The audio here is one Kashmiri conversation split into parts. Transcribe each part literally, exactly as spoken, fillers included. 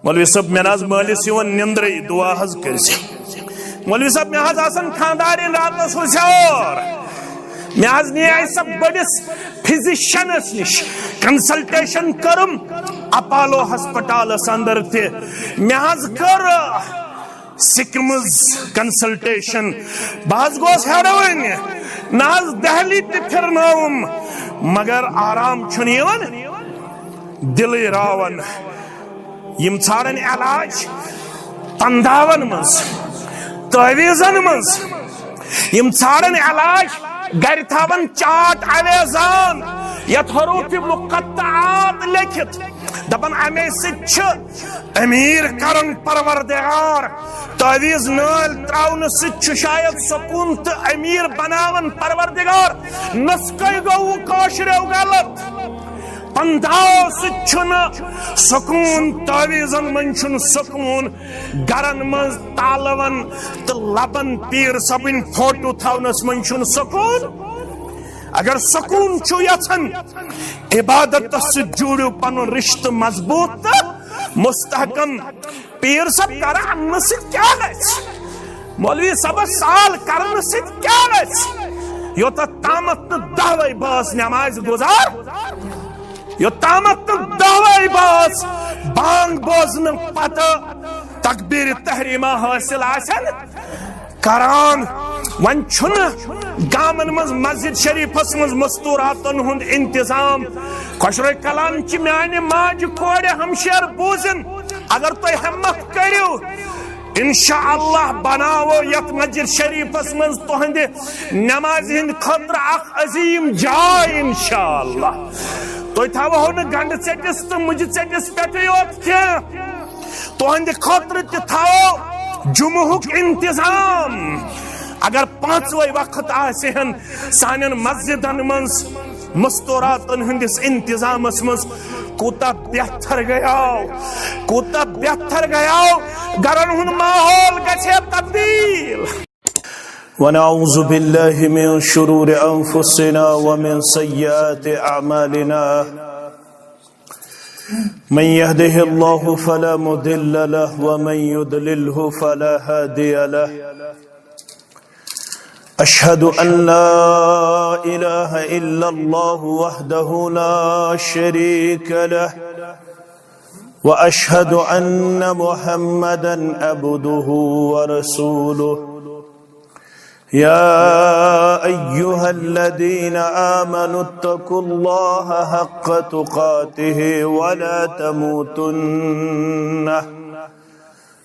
مولوی صٲب، مےٚ نہ حظ مٲلِس یِوان نِندرٕے، دُعا حظ کٔرۍ زِ۔ مولوی صٲب، مےٚ حظ آسان خانٛدارِنۍ راتس ہُشار، مےٚ حظ نِیے سۄ بٔڑِس فزیشنس نِش، کنسلٹیشن کٔرٕم اپالو ہسپتالس اندر تہِ، مےٚ حظ کٔر سکمز کنسلٹیشن، بہٕ حظ گوس حیران، نہ حظ دہلی تہِ پھرنٲوٕم، مگر آرام چھُنہٕ یِوان، دِلٕے راوان۔ یِم ژھانڈن علاج پنداون منٛز، تعویذن منٛز، یِم ژھانڈن علاج گرِ تھاون چاٹ اویزان، یتھ حروف مقطعات لیکھِتھ، دپان امے سۭتۍ چھِ امیر کرن پروردگار۔ تعویذ نٲلۍ تراونہٕ سۭتۍ چھُ شاید سکوٗن تہٕ امیر بناوان پروردگار۔ نسخے گوٚو کٲشریو غلط۔ پنداو سۭتۍ چھُنہٕ سکوٗن، تعویذن منٛز چھُنہٕ سکوٗن، گرن منٛز تالون تہٕ لبن پیٖر صٲبٕنۍ فوٹو تھاونس منٛز چھُنہٕ سکوٗن۔ اگر سکوٗن چھُ یژھان، عبادتس سۭتۍ جوڑِو پنُن رشتہٕ مضبوٗط تہٕ مستحکم۔ پیٖر صٲب کرٕ اننہٕ سۭتۍ کیٛاہ گژھِ؟ مولوی صٲبس سال کرنہٕ سۭتۍ کیٛاہ گژھِ؟ یوٚتتھ تامتھ نہٕ دہوے بٲژ نمازِ گُزار، یوٚتامتھ نہٕ دہوے بٲژ بانگ بوزنہٕ پتہٕ تکبیر تحریمہ حٲصِل آسن کران۔ وۄنۍ چھُنہٕ گامن منٛز مسجد شریفس منٛز مستوراتن ہُنٛد انتظام۔ خۄشرو کلام چھِ میانہِ ماجہِ کورِ ہمشیر بوٗزِن، اگر تُہۍ ہمت کٔرِو، انشاءاللہ بناوو یتھ مسجد شریفس منٛز تُہنٛدِ نمازِ ہٕنٛدِ خٲطرٕ اکھ عظیٖم جاے انشاءاللہ۔ تُہۍ تھاوہو نہٕ گنڈٕ ژٔٹِس تہٕ مُجہِ ژٔٹِس پٮ۪ٹھٕے یوت کینٛہہ، تُہنٛدِ خٲطرٕ تہِ تھاوو جمعہُک انتظام۔ اگر پانٛژوے وقت آسہِ ہن سانٮ۪ن مسجدن منٛز مستوراتن ہٕنٛدِس انتظامس منٛز، کوٗتاہ بہتر گٔیاو، کوٗتاہ بہتر گٔیاو، گرن ہُنٛد ماحول گژھِ ہے تبدیل۔ ونعوذ باللہ من شرور انفسنا ومن سیئات اعمالنا۔ من يهده الله فلا مضل له ومن يضلله فلا هادي له. أشهد أن لا إله إلا الله وحده لا شريك له، وأشهد أن محمدا عبده ورسوله. يا أيها الذين آمنوا اتقوا الله حق تقاته ولا تموتن،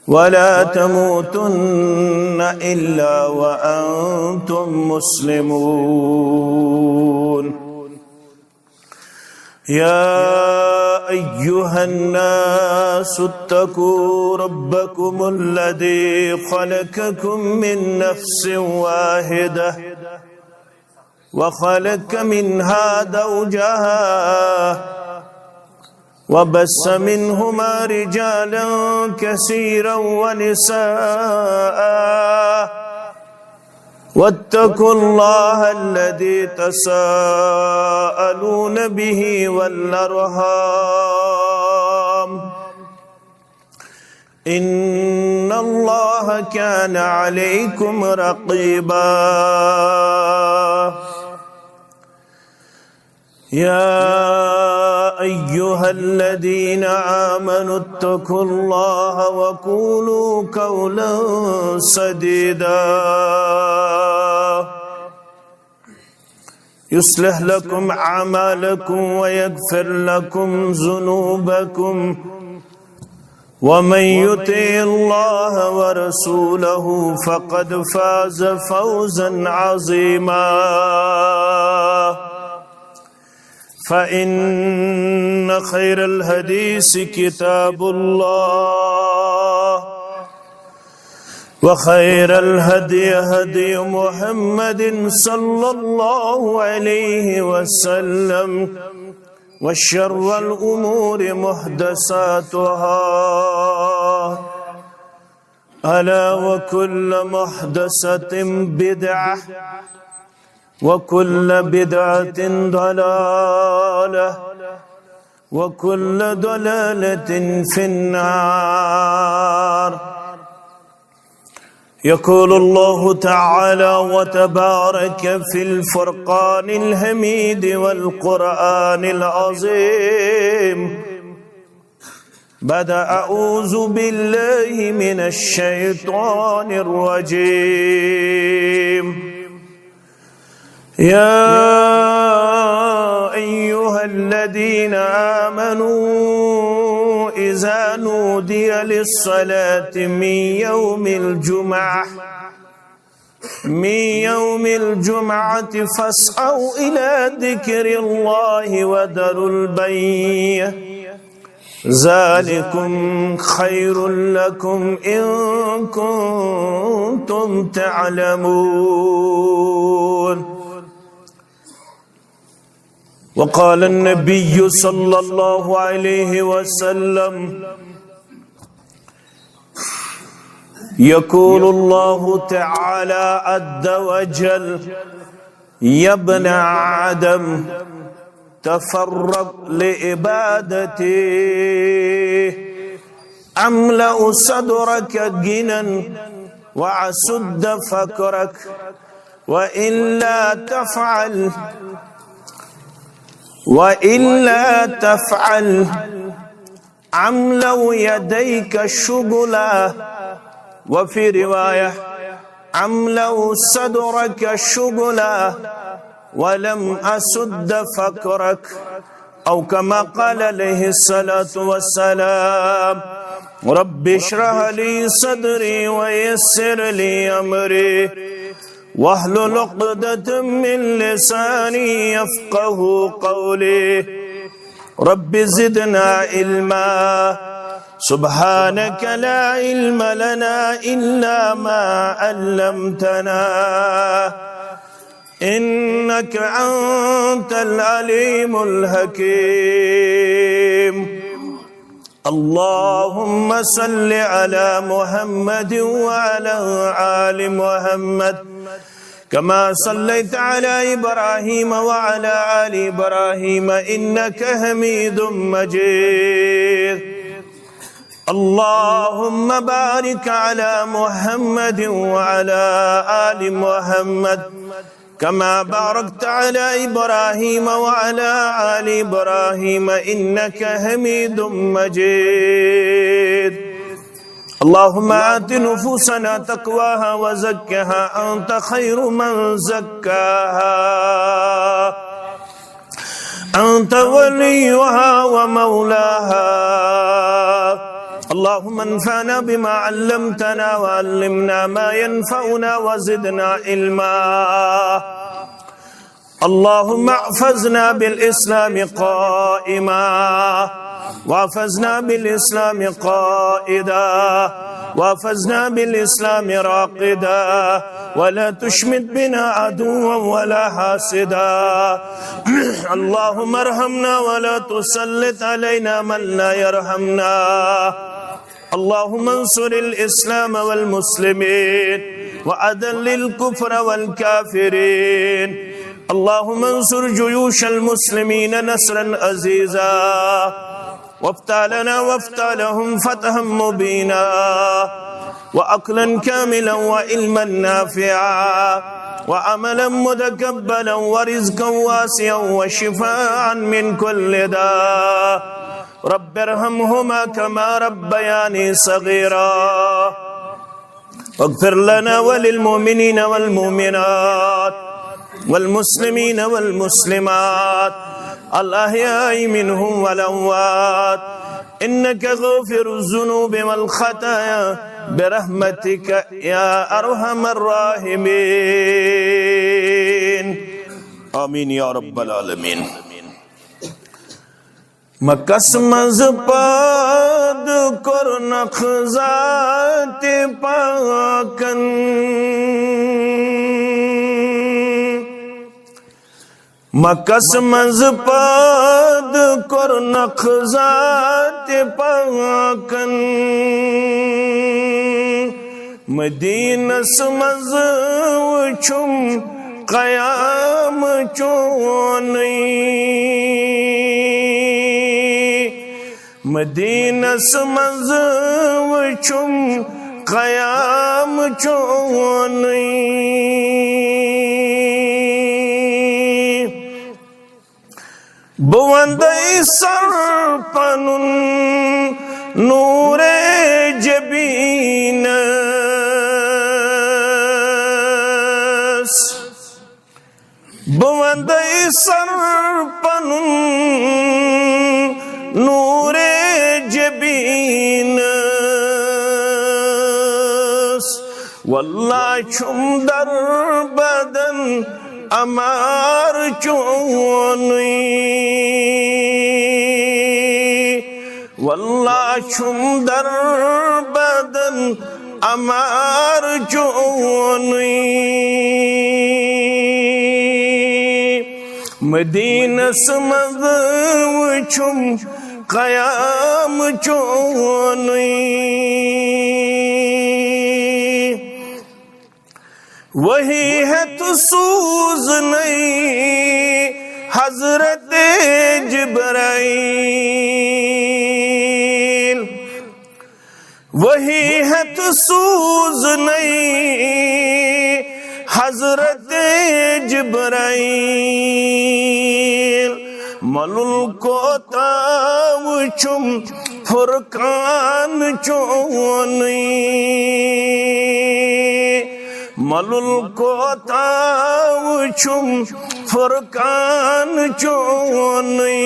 ولا تموتن إلا وأنتم مسلمون. يا أيها الناس اتقوا ربكم الذي خلقكم من نفس واحدة وخلق منها زوجها وبث منهما رجالا كثيرا ونساء، واتقوا الله الذي تساءلون به والأرحام، إن الله كان عليكم رقيبا. يا أيها الذين آمنوا اتقوا الله وقولوا قولا سديدا، يصلح لكم أعمالكم ويغفر لكم ذنوبكم، ومن يطع الله ورسوله فقد فاز فوزا عظيما. فإن خير الحديث كتاب الله، وخير الهدي هدي محمد صلى الله عليه وسلم، وشر الأمور محدثاتها، ألا وكل محدثة بدعة، وكل بدعة ضلالة، وكل ضلالة في النار. يقول الله تعالى وتبارك في الفرقان الحميد والقرآن العظيم بعد أعوذ بالله من الشيطان الرجيم. يا أيها الذين آمنوا إذا نودي للصلاة من يوم الجمعة من يوم الجمعة فاسعوا إلى ذكر الله وذروا البيع ذلكم خير لكم إن كنتم تعلمون. وقال النبي صلى الله عليه وسلم، يقول الله تعالى عز وجل: يا ابن آدم، تفرغ لعبادتي، أملأ صدرك غنى وأسد فقرك، وإلا تفعل، وإلا تفعل أملأ يديك شغلا، وفي رواية أملأ صدرك شغلا ولم أسد فقرك، أو كما قال عليه الصلاة والسلام. رب اشرح لي صدري ويسر لي أمري واحلل عقدة من لساني يفقه قولي. رب زدنا علما. سبحانك لا علم لنا إلا ما علمتنا إنك أنت العليم الحكيم. اللهم صل على محمد وعلى آل محمد كما صليت على إبراهيم وعلى آل إبراهيم إنك حميد مجيد. اللهم بارك على محمد وعلى آل محمد كما باركت على إبراهيم وعلى آل إبراهيم إنك حميد مجيد. اللهم آت نفوسنا تقواها وزكها أنت خير من زكاها أنت وليها ومولاها. اللهم انفعنا بما علمتنا وعلمنا ما ينفعنا وزدنا علما. اللهم احفظنا بالإسلام قائما، واحفظنا بالإسلام قائدا، واحفظنا بالإسلام راقدا، ولا تشمت بنا عدوا ولا حاسدا. اللهم ارحمنا ولا تسلط علينا من لا يرحمنا. اللهم انصر الإسلام والمسلمين وأذل الكفر والكافرين. اللهم انصر جيوش المسلمين نصرا عزيزا وافتح لنا وافتح لهم فتحا مبينا وعقلا كاملا وعلما نافعا وعملا متقبلا ورزقا واسعا وشفاء من كل داء. رب ارحمهما كما ربياني صغيرا. واغفر لنا وللمؤمنين والمؤمنات والمسلمين والمسلمات الأحياء منهم والأموات إنك غافر الذنوب والخطايا برحمتك يا أرحم الراحمين. آمين يا رب العالمين. مکس منٛز پٲدٕ کوٚرنکھ ذاتِ پاکن۔ مکس منٛز پٲدٕ کوٚرنکھ ذاتِ پاکن۔ مدینس منٛز وُچھُم قیام چونٕے۔ مدینس منٛز وٕچھُم قیام چونُے۔ بہٕ وندے سر پنُن نورِ جبینس۔ بہٕ وندے سر پنُن نورِ جبینس۔ واللہ چھُم در بدن عمار چونُے۔ واللہ چھُم در بدن عمار چونُے۔ مدینس منٛز وٕچھُم قیام چونُے۔ وحی ہیتھ سوزنَے حضرت جبرائیل۔ وحی ہیتھ سوزنَے حضرت جبرائیل۔ ملُل کوتاہ وٕچھُم فرقان چونُے۔ ملُل کوتاہ وٕچھُم فرقان چونُے۔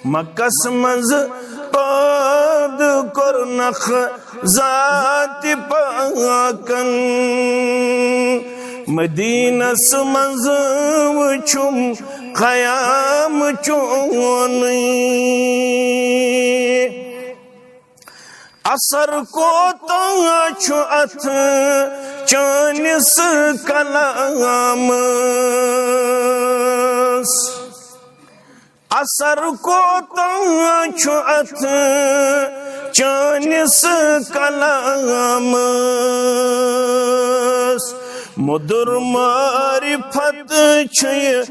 مکس منٛز پٲدٕ کوٚرنکھ ذات پاکن۔ مدینس منٛز وٕچھُم قیام چونُے۔ اثر کوتاہ چھُ اتھ چٲنِس کلامس؟ اثر کوتاہ چھُ اتھ چٲنِس کلامس؟ مُدُر معرفت چھُ یہِ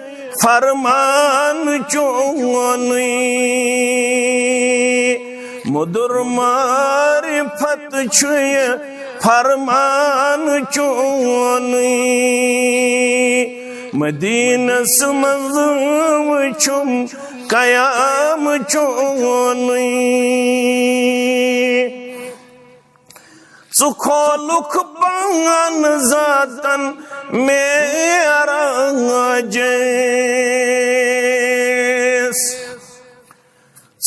فرمان چونُے۔ مُدُر معرفت چھُ یہِ فرمان چونُے۔ مدینس منٛز وٕچھُم قیام چونُے۔ ژٕ کھولُکھ پان ذاتن معراجس۔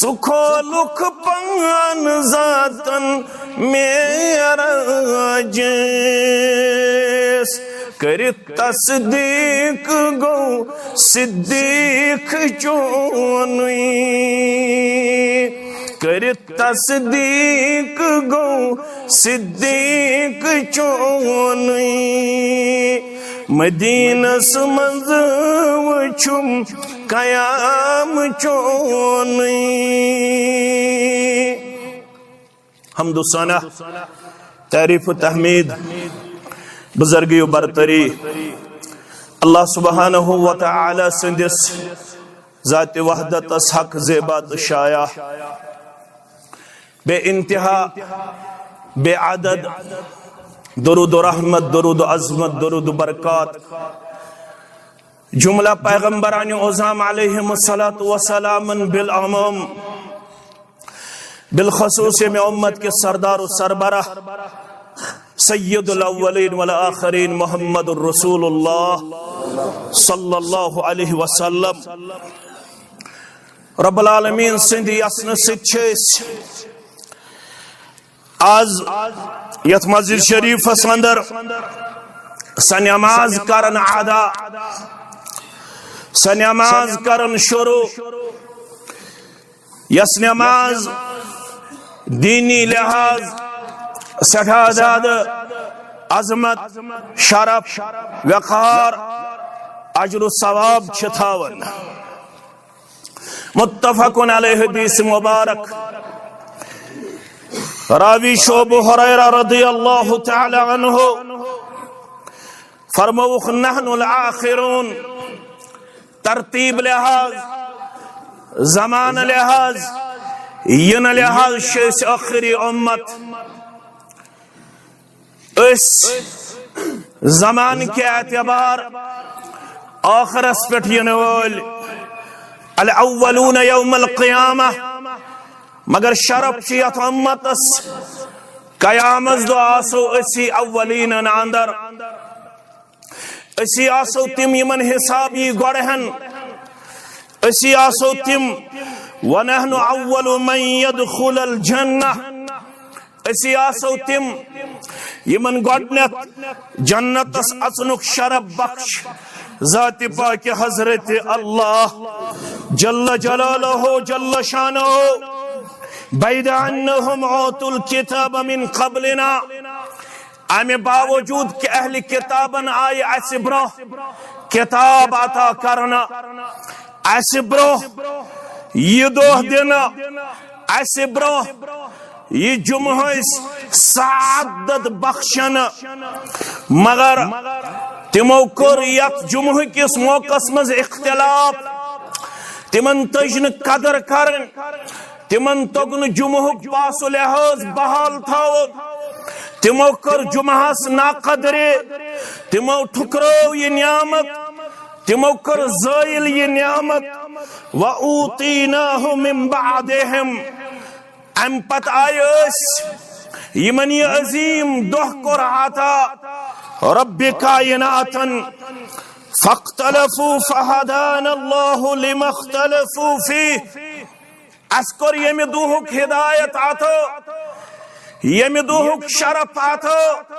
ژٕ کھولُکھ پان ذاتن معراجس۔ کٔرِتھ تصدیق گوٚو صدیق چونُے۔ کٔرِتھ تصدیق گوٚو صدیق چونُے۔ مدینس منٛز وٕچھُم قیام چونُے۔ حمد و ثنا، تعریف و تحمید، بزرگی و برتری اللہ سبحانہ و تعالی سٕنٛدِس ذات وحدتس حق زیبا تہٕ شایع، بے انتہا، بے عدد درود و رحمت، درود و عظمت، درود و برکات جملہ پیغمبران عظام علیہم الصلوۃ والسلام بالعموم، بالخصوص ییٚمہِ امت کے سردار و سربراہ سید الاولین والآخرین محمد الرسول اللہ صلی اللہ علیہ وسلم۔ رب العالمین سٕنٛدِ یژھنہٕ سۭتۍ چھِ أسۍ آز یتھ مسجد شریفس اندر سۄ نماز کرن ادا، سۄ نماز کرن شروع، یۄس نماز دینی لحاظ سٮ۪ٹھاہ زیادٕ عظمت، شرف، وقار، اجر و ثواب چھِ تھاوان۔ متفق علیہ حدیث مبارک۔ راوی چھُ ابو ہریرہ رضی اللہ تعالی عنہ، فرمووُکھ، "نحن الآخرون"، ترتیب لحاظ زمانہٕ لحاظ، یِنہٕ لحاظ چھِ أسۍ ٲخری اُمت۔ أسۍ زمانہٕ کہِ اعتبار ٲخرس پٮ۪ٹھ یِنہٕ وٲلۍ، الاولون یوم القیامہ۔ مگر شرف چھُ یتھ اُمتس، قیامس دۄہ آسو أسی اولینن اندر۔ أسی آسو تِم یِمن حساب یی گۄڈٕ ہن۔ أسی آسو تِم، ونحن اول من یدخل الجنہ۔ أسی آسو تِم یِمن گۄڈنیتھ جنتس اژنُک شرف بخش ذات پاک حضرت اللہ جل جلالہ جل شانہ۔ بعد انہم اوتوا الکتاب من قبلنا۔ امہِ باوجود کہ اہل کتابن آیہِ اسہِ برونٛہہ کتاب عطا کرنہٕ، اسہِ برونٛہہ یہِ دۄہ دِنہٕ، اسہِ برونٛہہ یہِ جمعہٕچ سعادت بخشنہٕ، مگر تِمو کوٚر یتھ جمعہ کِس موقعس منٛز اختلاف۔ تِمن تٔج نہٕ قدر کرٕنۍ، تِمن توٚگ نہٕ جمعہُک پاس و لحاظ بحال تھاوُن۔ تِمو کٔر جمعہس ناقدری، تِمو ٹھُکرٲو یہِ نعمت، تِمو کٔر زٲیِل یہِ نعمت۔ وَأُوتِينَاهُ مِن بَعْدِهِمْ۔ امہِ پتہٕ آیہِ أسۍ یِمن یہِ عظیٖم دۄہ کوٚر عطا رب کائناتن۔ فَاخْتَلَفُوا فَهَدَانَا اللَّهُ لِمَا اخْتَلَفُوا فِيهِ۔ اسہِ کوٚر ییٚمہِ دۄہُک ہدایت عطا، ییٚمہِ دۄہُک شرف عطا،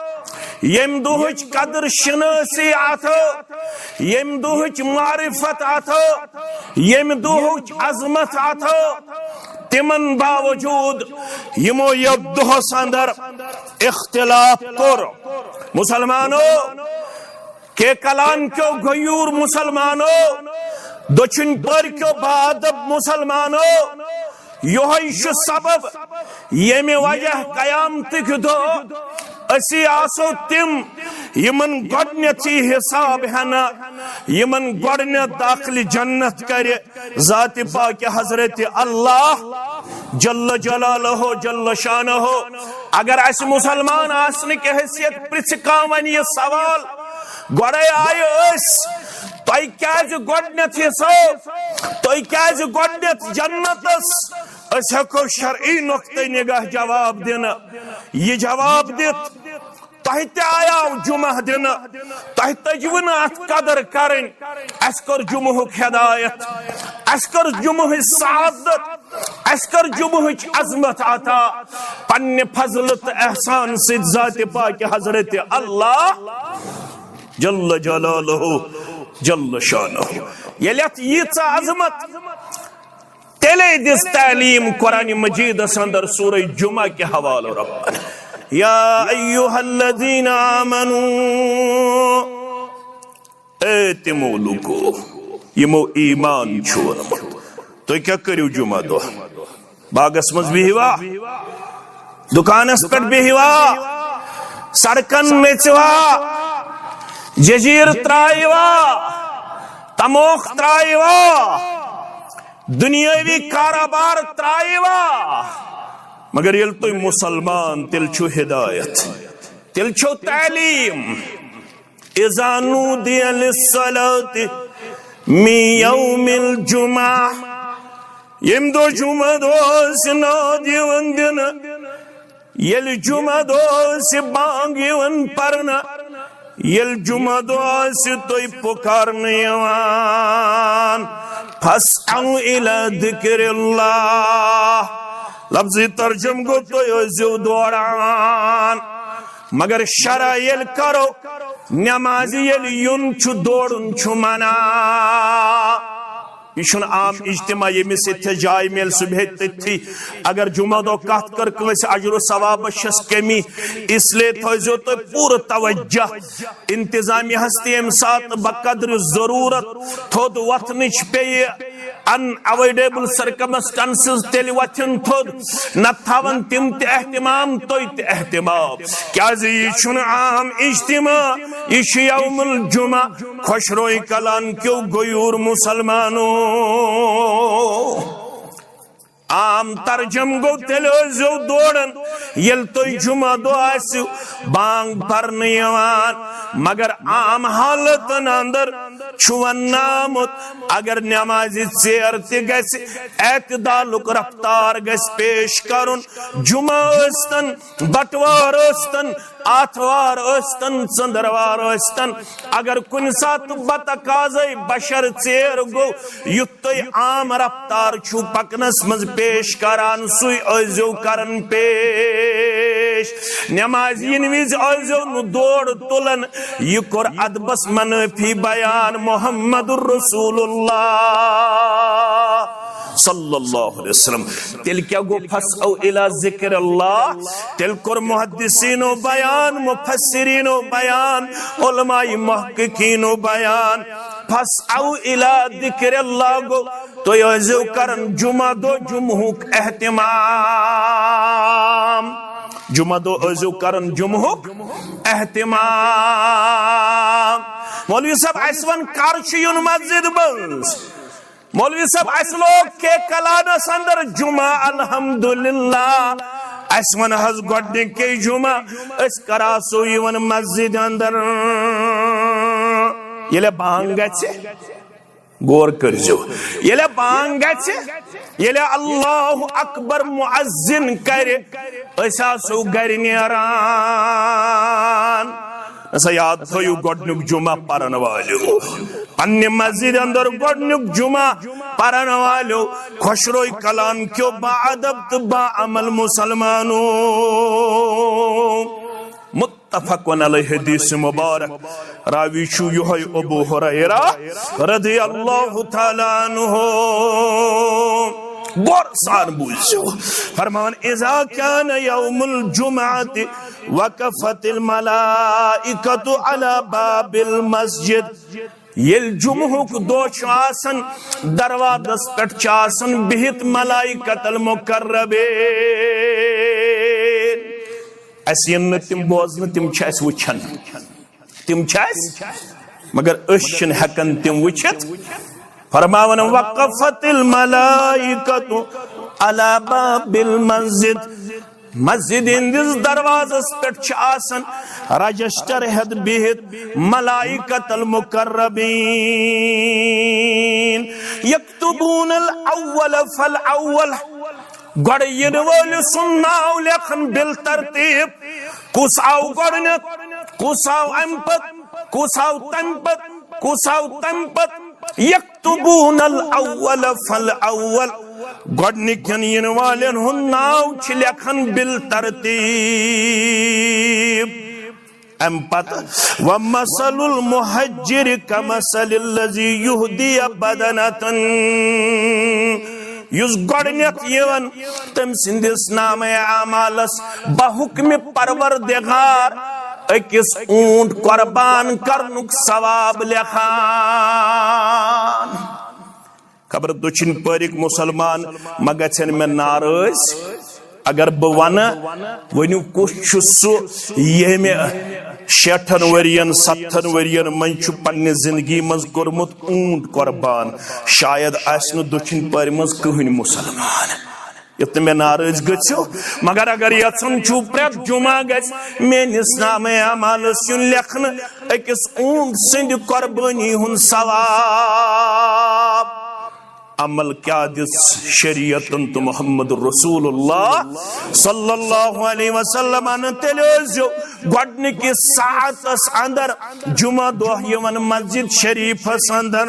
ییٚمہِ دۄہٕچ قدر شناسی عطا، ییٚمہِ دۄہٕچ معرفت عطا، ییٚمہِ دۄہٕچ عظمت عطا۔ تِمن باوجود یِمو یتھ دۄہس اندر اختلاف کوٚر۔ مسلمانو، کے کلان کیو غیور مسلمانو، دچھن پر کیو بادب مسلمانو، یہوے چھُ سبب ییٚمہِ وجہ قیامتٕکۍ دۄہ أسی آسو تِم یِمن گۄڈنیتھٕے حساب ہٮ۪نہٕ، یِمن گۄڈنیتھ داخلہِ جنت کرِ ذات پاک حضرت اللہ جل جلالہ جل شانہ۔ اگر اسہِ مسلمان آسنہٕ کہِ حیثیت پرژھِ کانٛہہ وۄنۍ یہِ سوال، گۄڈے آیہِ أسۍ، تۄہہِ کیازِ گۄڈنیتھ حصو؟ تۄہہِ کیازِ گۄڈنیتھ جنتس؟ أسۍ ہٮ۪کو شرعی نقطہٕ نگاہ جواب دِنہٕ۔ یہِ جواب دِتھ، تۄہہِ تہِ آیاو جمعہ دِنہٕ، تۄہہِ تٔجوٕ نہٕ اتھ قدر کرٕنۍ۔ اسہِ کٔر جمعہُک ہدایت، اسہِ کٔر جمعہٕچ سعادت، اسہِ کٔر جمعہٕچ عظمت عطا پننہِ فضلہٕ تہٕ احسان سۭتۍ ذاتِ پاکہِ حضرت اللہ جل جلالہ جل شانہ۔ ییٚلہِ اتھ ییٖژاہ عظمت، تیٚلے دِژ تعلیٖم قرآن مجیدس اندر سورہ جمعہ کہِ حوالہٕ ربن۔ یا ایھا الذین آمنو، اے تِمو لوٗکو یِمو ایمان چھُ اوٚنمُت، تُہۍ کیٛاہ کٔرِو جمعہ دۄہ؟ باغس منٛز بِہِوا؟ دُکانس پٮ۪ٹھ بِہِوا؟ سڑکن نٔژِوا؟ جزیٖر ترٛایوا؟ تموکھ ترٛایوا؟ دُنیٲوی کارٕبار ترٛایوا؟ مگر ییٚلہِ تُہۍ مُسلمان، تیٚلہِ چھُو ہدایت، تیٚلہِ چھو تعلیٖم۔ اذا نودی للصلاة من یوم الجمعہ، ییٚمہِ دۄہ جمعہ دۄہ آسہِ ناد یِوان دِنہٕ، ییٚلہِ جمعہ دۄہ آسہِ بانگ یِوان پرنہٕ، ییٚلہِ جمعہ دۄہ آسہِ تُہۍ پُکارنہٕ یِوان، فاسعوا الی ذکر اللہ۔ لفظی ترجمہٕ گوٚو، تُہۍ ٲسۍزیو دوران۔ مگر شرع ییٚلہِ کرو، نمازِ ییٚلہِ یُن چھُ، دورُن چھُ منع۔ یہِ چھُنہٕ عام اجتماع، ییٚمِس ییٚتہِ جاے میلہِ، سُہ بیٚہہِ تٔتھی۔ اگر جمعہ دۄہ کتھ کٔر کٲنٛسہِ، اجر و ثوابس چھس کمی، اس لیے تھٲیزیو تُہۍ پوٗرٕ توجہ۔ انتظامیہ ہس تہِ ییٚمہِ ساتہٕ بقدر ضروٗرت تھوٚد وۄتھنٕچ پیٚیہِ، ان اویڈیبل سرکمسٹانسز، تیٚلہِ وۄتھن تھوٚد، نتہٕ تھاون تِم تہِ اہتمام، تُہۍ تہِ اہتمام۔ کیازِ یہِ چھُنہٕ عام اجتماع، یہِ چھُ یوم الجمعہ۔ خۄش روے کلان کیو غیور مسلمانو۔ عام ترجم گوٚو، تیٚلہِ ٲسۍزیو دوران ییٚلہِ تُہۍ جمعہ دۄہ آسِو بانگ پرنہٕ یِوان۔ مگر عام حالتن اندر چھُ وننہٕ آمُت، اگر نمازِ ژیر تہِ گژھِ، اعتدالُک رفتار گژھِ پیش کرُن۔ جمعہ ٲسۍتن، بٹوار ٲسۍتن، آتھوار ٲسۍتن، ژٔندٕروار ٲسۍتن، اگر کُنہِ ساتہٕ بتقاضے بشر ژیر گوٚو، یُتھ تُہۍ عام رفتار چھِو پکنس منٛز پیش کران، سُے ٲسۍزیو کران پیش۔ نمازِ یِنہٕ وِزِ ٲسۍزیو نہٕ دورٕ تُلان۔ یہِ کوٚر ادبس منٲفی بیان محمد رسول اللہ صلی اللہ علیہ وسلم۔ تیٚلہِ کیٛاہ گوٚو؟ فاسعوا الی ذکر اللہ۔ تیٚلہِ کوٚر محدثینو بیان، مفسرینو بیان، علماء محققینو بیان۔ فاسعوا الی ذکر اللہ گوٚو، تُہۍ ٲسۍزیو کران جمعہ دۄہ جمعہُک اہتمام۔ جمعہ دۄہ ٲسۍزیو کران جمعہُک اہتمام۔ مولوی صٲب، اَسہِ وَن، کر چھُ یُن مسجد منٛز؟ مولوی صٲب، اَسہِ لوگ کے کلانس اندر جمعہ، الحمدللہ۔ اَسہِ وَن حظ گۄڈٕنِکے جمعہ، أسۍ کر آسو یِوان مسجد اندر؟ ییٚلہِ بانگ گژھِ، غور کٔرۍزیو، ییٚلہِ بانگ گژھِ، ییٚلہِ اللہ اکبر مؤذن کرِ، أسۍ آسو گرِ نیران۔ نسا یاد تھٲیِو، گۄڈٕنیُک جمعہ پرن والیو، پننہِ مسجد اندر گۄڈٕنیُک جمعہ پرن والیو، خۄشروے کلام کیو با ادب تہٕ با عمل مسلمانو۔ متفق علیہ حدیث مبارک، راوی چھُ یِہوٚے ابو ہریرہ رضی اللہ تعالیٰ عنہ۔ غور سان بوٗزِو، فرماوان، اذا كان يوم الجمعة وقفت الملائكة على باب المسجد۔ ییٚلہِ جمعہُک دۄہ چھُ آسان، دروازس پٮ۪ٹھ چھِ آسان بِہِتھ ملائکۃ المقربین۔ اَسہِ یِن نہٕ تِم بوزنہٕ، تِم چھِ اَسہِ وٕچھان، تِم چھِ اَسہِ، مگر أسۍ چھِنہٕ ہٮ۪کان تِم وٕچھِتھ۔ فرماوان، وقفت الملائکۃ علی باب المسجد، مسجد ہٕنٛدِس دروازس پٮ۪ٹھ چھِ آسان رجسٹر ہٮ۪تھ بِہِتھ ملائکۃ المقربین، یکتبون الاول فالاول، گۄڈٕ یِنہٕ وٲلِس سُنٛد ناو لیکھن بالترتیب، کُس آو گۄڈٕنٮ۪تھ، کُس آو اَمہِ پتہٕ، کُس آو تَمہِ پتہٕ، کُس آو تَمہِ پتہٕ۔ یکتبون الاول فالاول، گۄڈٕنِکٮ۪ن یِنہٕ والٮ۪ن ہُنٛد ناو چھِ لیکھان بالترتیب۔ اَمہِ پتہٕ، ومثل المہجر کمثل الذی یہدی بدنة، یُس گۄڈٕنٮ۪تھ یِوان، تٔمۍ سٕنٛدِس نامہ اعمالس بحکمِ پروردگار أکِس اوٗنٹ قربان کرنُک ثواب لیکھان۔ خبر دٔچھِنۍ پٲرِکۍ مُسلمان ما گژھن مےٚ ناراض، اگر بہٕ ونہٕ، ؤنِو، کُس چھُ سُہ ییٚمہِ شیٹھن ؤرین، ستتھن ؤرین منٛز چھُ پننہِ زندگی منٛز کوٚرمُت اوٗنٹ قربان؟ شاید آسہِ نہٕ دٔچھِنۍ پٲرِ منٛز کٕہٕنۍ مُسلمان۔ یُتھ نہٕ مےٚ ناراض گٔژھِو، مگر اگر یژھُن چھُو پرٛٮ۪تھ جمعہ گژھِ میٲنِس نامہ اعمالس یُن لیکھنہٕ أکِس اوٗنٹ سٕنٛدِ قۄربٲنی ہُنٛد ثواب۔ عمل کیٛاہ دِژ شریعتن تہٕ محمد رسول اللہ صلی اللہ علیہ وسلمن؟ تیٚلہِ ٲسۍزیو گۄڈٕنِکِس ساعتس اندر جمعہ دۄہ یِوان مسجد شریفس اندر۔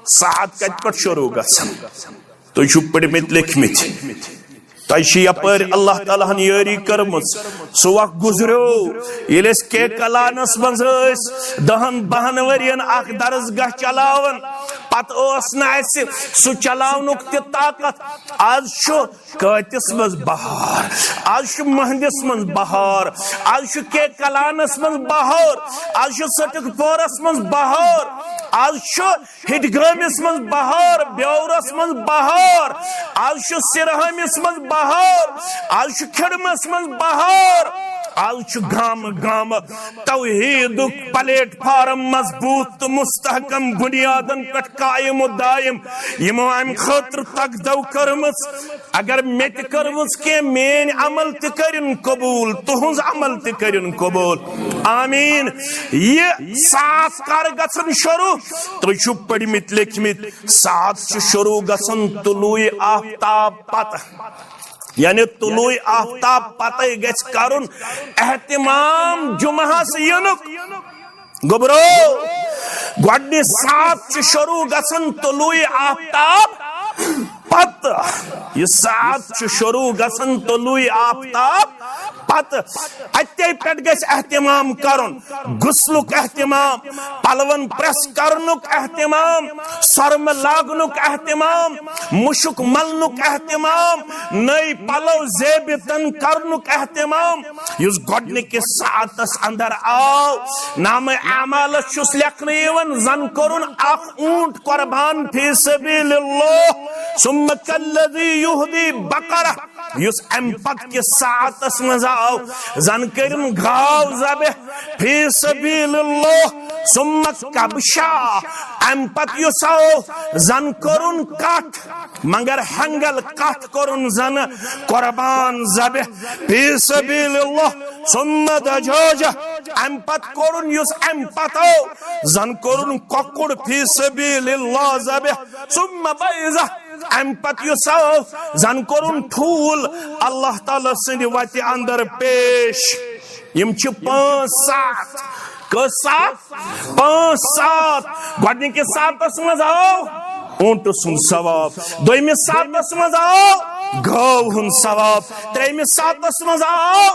ساعت کتہِ پٮ۪ٹھ شروع گژھان؟ تُہۍ چھِو پٔرمٕتۍ لیکھمٕتۍ، تۄہہِ چھِ یپٲرۍ اللہ تعالیٰ ہن یٲری کٔرمٕژ۔ سُہ وقت گُزریو، ییٚلہِ أسۍ کے کلانس منٛز ٲسۍ دہن بہن ؤرین اکھ درس گاہ چلاوان، پتہٕ اوس نہٕ اسہِ سُہ چلاونُک تہِ طاقت۔ آز چھُ کٲتِس منٛز بہار، آز چھُ مہندِس منٛز بہار، آز چھُ کے کلانس منٛز بہار، آز چھُ سٹک پورس منٛز بہار، آز چھُ ہِٹگٲمِس منٛز بہار، بیورس منٛز بہار، آز چھُ سرہٲمِس منٛز بہار، آز چھُ کھِرمس منٛز بہار، آز چھُ گامہٕ گامہٕ توحیٖدُک پلیٹ فارم مضبوٗط تہٕ مستحکم بُنیادن پٮ۪ٹھ قائم و دائم۔ یِمو امہِ خٲطرٕ تگدو کٔرمٕژ۔ اگر مےٚ تہِ کٔرمٕژ کینٛہہ، میٲنۍ عمل تہِ کٔرِن قبوٗل، تُہنٛز عمل تہِ کٔرِن قبوٗل۔ آمیٖن۔ یہِ ساعت کر گژھن شروٗع؟ تُہۍ چھِو پٔرمٕتۍ لیکھمٕتۍ، ساعت چھُ شروٗع گژھن طلوع آفتاب پتہٕ۔ یعنی طلوع آفتاب پتے گژھِ کرُن اہتمام جمعہس یِنُک۔ گوٚبرو، گۄڈٕنِچ ساعت چھِ شروع گژھان طلوع آفتاب پتہٕ۔ یہِ ساعت چھِ شروع گژھان طلوع آفتاب پتہٕ۔ اتے پٮ۪ٹھ گژھِ اہتمام کرُن۔ غسلُک اہتمام، پلون پریس کرنُک اہتمام، سرمہٕ لاگنُک اہتمام، مُشُک ملنُک اہتمام، نٔے پلو زیب تن کرنُک اہتمام۔ یُس گۄڈنِکِس ساعتس اندر آو، نامہ اعمالس چھُس لیکھنہٕ یِوان، زن کوٚرُن اکھ اوٗنٹ قربان فی سبیل اللہ، ثم کالذی یہدی بقرہ۔ یُس امہِ پتہٕ کِس ساعتس منٛز آو، زن کٔرِن گاو ذبح فی سبیل اللہ، ثم کبشا۔ امہِ پتہٕ یُس آو، زن کوٚرُن کتھ، مگر ہنگل کتھ کوٚرُن زن قربان ذبح فی سبیل اللہ، ثم دجاجہ۔ امہِ پتہٕ کوٚرُن، یُس امہِ پتہٕ آو، زن کوٚرُن کۄکُر فی سبیل اللہ ذبح، ثم بیضہ۔ امہِ پتہٕ یُس آو، زن کوٚرُن ٹھوٗل اللہ تعالیٰ سٕنٛدِ وتہِ اندر پیش۔ یِم چھِ پانٛژھ ساعت۔ کٔژ ساعت؟ پانٛژھ ساعت۔ گۄڈٕنِکِس ساعتس منٛز آو اوٗنٹہٕ سُنٛد ثواب، دوٚیمِس ساعتس منٛز آو گٲو ہُنٛد ثواب، ترٛیٚیمِس ساعتس منٛز آو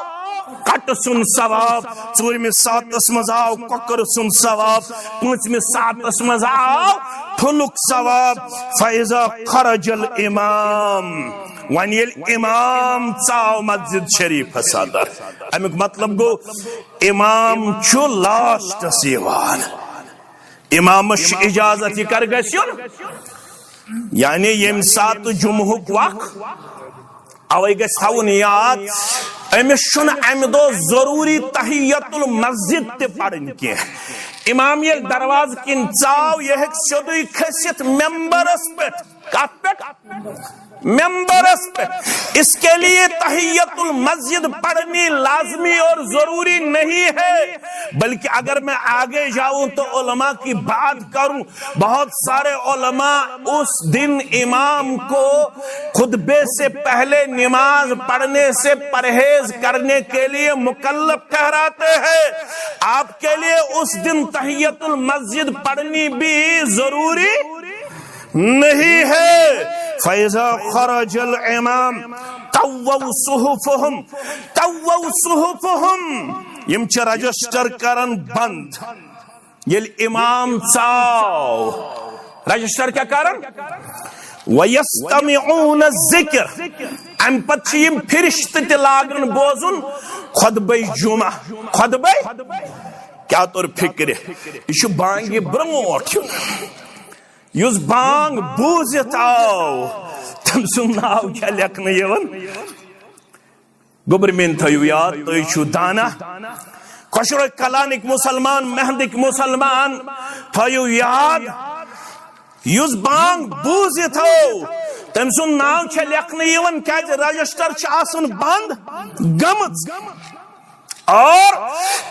کٹہٕ سُنٛد ثواب، ژوٗرمِس ساعتس منٛز آو کۄکرٕ سُنٛد ثواب، پوٗنٛژمِس ساعتس منٛز آو ٹھُلُک ثواب۔ فَإِذَا خَرَجَ الْإِمَامُ۔ وۄنۍ ییٚلہِ امام ژاو مسجد شریفس اندر، امیُک مطلب گوٚو امام چھُ لاسٹس یِوان۔ امامس چھُ اجازت یہِ کر گژھِ یُن، یعنی ییٚمہِ ساتہٕ جمعہُک وق۔ اوے گژھِ تھاوُن یاد، أمِس چھُنہٕ امہِ دۄہ ضروٗری تحیت المسجد تہِ پرٕنۍ کینٛہہ۔ امام ییٚلہِ دروازٕ کِنۍ ژاو، یہِ ہیٚکہِ سیوٚدُے کھٔسِتھ ممبرس پٮ۪ٹھ۔ کتھ پٮ۪ٹھ؟ ممبرس پہ۔ اس کے لیے تحیت المسجد پڑھنی لازمی اور ضروری نہیں ہے، بلکہ اگر میں آگے جاؤں تو علماء کی بات کروں، بہت سارے علماء اس دن امام کو خطبے سے پہلے نماز پڑھنے سے پرہیز کرنے کے لیے مکلف ٹھہراتے ہیں۔ آپ کے لیے اس دن تحیت المسجد پڑھنی بھی ضروری نہیں ہے۔ فَإِذَا خَرَجَ الْإِمَامُ طَوَّوْا صُحُفَهُمْ، طَوَّوْا صُحُفَهُمْ۔ یِم چھِ رجسٹر کران بند۔ ییٚلہِ امام ژاو، رجسٹر کیٛاہ کران؟ وَيَسْتَمِعُونَ الذِّكْرَ۔ امہِ پتہٕ چھِ یِم فرشتہٕ تہِ لاگان بوزُن خطبے جمعہ۔ خطبے کیٛاہ توٚر فکرِ؟ یہِ چھُ بانگہِ برونٛٹھ یُن۔ یُس بانگ بوٗزِتھ آو، تٔمۍ سُنٛد ناو چھا لیکھنہٕ یِوان؟ گوٚبرۍ میٲنۍ تھٲیِو یاد، تُہۍ چھِو دانا، خۄشرو کلانٕکۍ مُسلمان، مہندٕکۍ مُسلمان، تھٲیِو یاد، یُس بانگ بوٗزِتھ آو، تٔمۍ سُنٛد ناو چھا لیکھنہٕ یِوان، کیازِ رجسٹر چھِ آسان بند گٔمٕژ۔ اور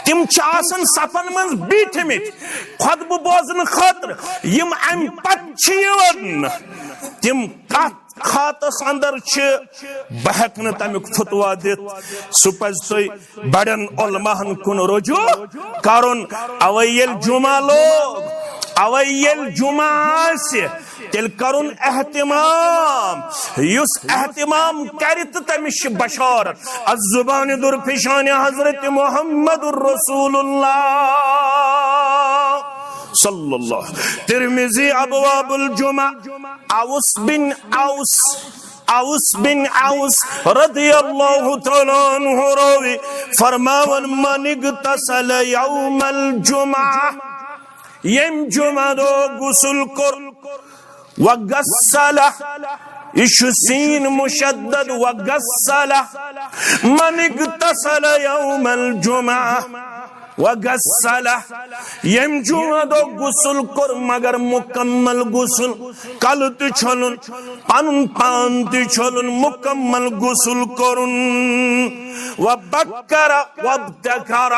تِم چھِ آسان صفن منٛز بیٖٹھمٕتۍ خطبہٕ بوزنہٕ خٲطرٕ۔ یِم امہِ پتہٕ چھِ یِوان، تِم کتھ خاطس اندر چھِ، بہٕ ہیٚکہٕ نہٕ تمیُک فتوا دِتھ۔ سُہ پزِ تۄہہِ بڑٮ۪ن علماہن کُن رجوع کرُن۔ اوے ییٚلہِ جمعہ لوگ، اوے ییٚلہِ جمعہ آسہِ، تیٚلہِ کرُن اہتمام۔ یُس اہتمام کرِ تہٕ تٔمِس چھِ بشارت۔ از زبان درفشان حضرت محمد رسول اللہ صلی اللہ۔ ترمذی ابواب الجمعہ، اوس بن اوس، اوس بن اوس رضی اللہ تعالیٰ عنہ راوی فرماون، من اغتسل یوم الجمعہ، ییٚمۍ جمعہ دۄہ غسل کوٚر، وغسل، یہِ چھُ سین مشدد، وغسل من اغتسل یوم الجمعہ۔ وغسل، ییٚمۍ جمعہ دۄہ غسل کوٚر، مگر مکمل غسل، کلہٕ تہِ چھوٚلُن، پنُن پان تہِ چھوٚلُن، مکمل غسل کوٚرُن۔ وبکر وابتکر،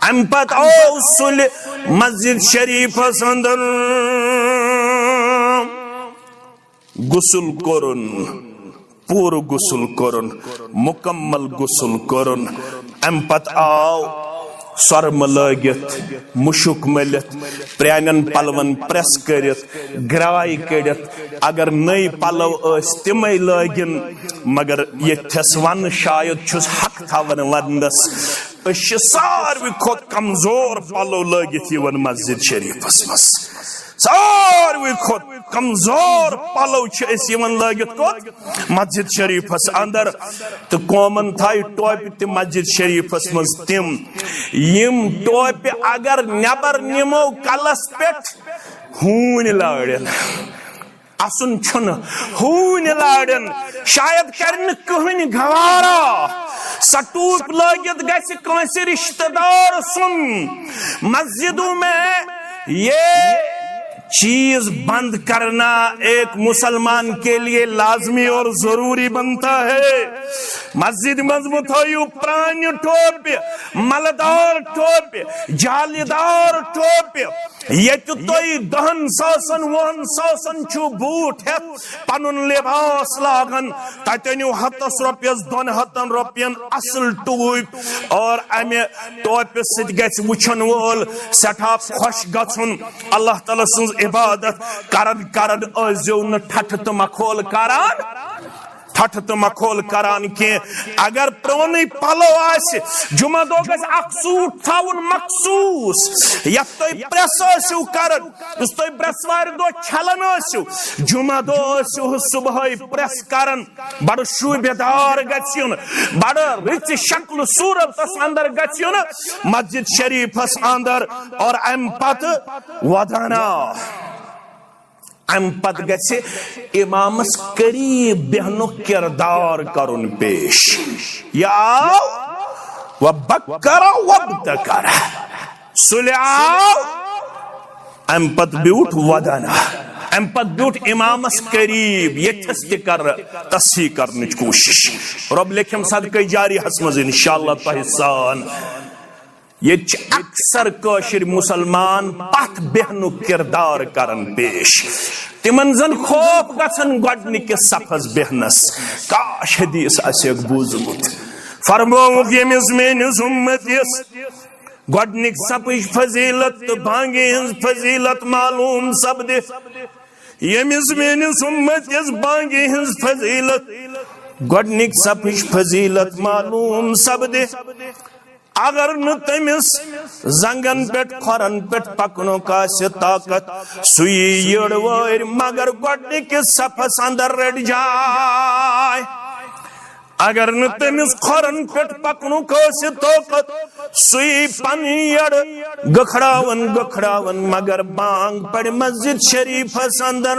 امہِ پتہٕ آو سُلہِ مسجد شریفس اندر۔ غسل کوٚرُن، پوٗرٕ غسل کوٚرُن، مکمل غسل کوٚرُن۔ امہِ پتہٕ آو سۄرمہٕ لٲگِتھ، مُشُک مٔلِتھ، پرٛانٮ۪ن پلون پریس کٔرِتھ، گرٛاے کٔڑِتھ، اگر نٔے پلو ٲسۍ تِمے لٲگِن، مگر ییٚتھٮ۪س ونہٕ شاید چھُس حق تھاوان وننس۔ أسۍ چھِ ساروی کھۄتہٕ کمزور پلو لٲگِتھ یِوان مسجد شریفس منٛز۔ ساروی کھۄتہٕ کمزور پلو چھِ أسۍ یِوان لٲگِتھ کوٚت؟ مسجد شریفس اندر۔ تہٕ قومن تھایہِ ٹوپہِ تہِ مسجد شریفس منٛز تِم، یِم ٹوپہِ اگر نٮ۪بر نِمو کلس پٮ۪ٹھ، ہوٗنۍ لارن۔ اسُن چھُنہٕ، ہوٗنۍ لارن، شاید کرِ نہٕ کٕہٕنۍ گوارا۔ سۄ ٹوپۍ لٲگِتھ گژھِ کٲنٛسہِ رشتہٕ دار سُنٛد۔ مسجدوں میں یہ چیز بند کرنا ایک مسلمان کے لیے لازمی اور ضروری بنتا ہے۔ مسجد منٛز مہٕ تھٲیِو پرٛانہِ ٹوپہِ، ملہٕ دار ٹوپہِ، جالہِ دار ٹوپہِ۔ ییٚتہِ تُہۍ دَہَن ساسَن، وُہَن ساسَن چھِو بوٗٹھ ہٮ۪تھ پنُن لباس لاگان، تَتہِ أنِو ہَتَس رۄپیَس، دۄن ہَتَن رۄپیَن اصل ٹوپۍ، اور امہِ ٹوپہِ سۭتۍ گژھِ وٕچھن وول سٮ۪ٹھاہ خۄش گژھُن۔ اللہ تعالیٰ سٕنٛز عبادت کران کران ٲسۍزیو نہٕ ٹھٹھٕ تہٕ مکھول کران، ٹھٹھٕ تہٕ مکھول کران کینٛہہ۔ اگر پرٛونُے پلو آسہِ، جمعہ دۄہ گژھِ اکھ سوٗٹ تھاوُن مخصوٗص، یتھ تُہۍ پریس ٲسِو کران، یُس تُہۍ برٛٮ۪سوارِ دۄہ چھلان ٲسِو، جمعہ دۄہ ٲسِو صبحٲے پریس کران۔ بڑٕ شوٗبہِ دار گژھِ یُن، بڑٕ رٕژِ شکل صورتس اندر گژھِ یُن مسجد شریفس اندر۔ اور امہِ پتہٕ ودانا، امہِ پتہٕ گژھِ امامس قریب بیہنُک کردار کرُن پیش۔ یہِ آو وبکر وابتکر۔ سُلہِ آو، امہِ پتہٕ بیوٗٹھ ودانا، امہِ پتہٕ بیوٗٹھ امامس قریب، ییٚتھس تہِ کر تصحیح کرنٕچ کوٗشش۔ رۄب لیکھٮ۪م صدقے جاریہس منٛز انشاءاللہ تۄہہِ سان۔ ییٚتہِ چھِ اکثر کٲشِر مسلمان پتھ بیہنُک کردار کران پیش۔ تِمن زن خوف گژھان گۄڈنِکِس صفس بیہنس۔ کاش حدیث آسہِ ہاکھ بوٗزمُت۔ فرمووُکھ، ییٚمِس میٲنِس اُمتِس گۄڈنِک صفٕچ فضیلت تہٕ بانگہِ ہٕنٛز فضیلت معلوم سپدِ، ییٚمِس میٲنِس اُمتِس بانگہِ ہٕنٛز فضیلت، گۄڈنِک صفٕچ فضیلت معلوم سپدِ، اگر نہٕ تٔمِس زنگن پٮ۪ٹھ، کھۄرن پٮ۪ٹھ پکنُک آسہِ طاقت، سُہ یی یٔڑ وٲرۍ، مگر گۄڈنِکِس صفس اندر رٔٹۍ جاے۔ اگر نہٕ تٔمِس کھۄرن پٮ۪ٹھ پکنُک آسہِ طاقت، سُہ یی پنٕنۍ یٔڑ گٔکھڑاوان گٔکھڑاوان، مگر بانگ پرِ مسجد شریفس اندر۔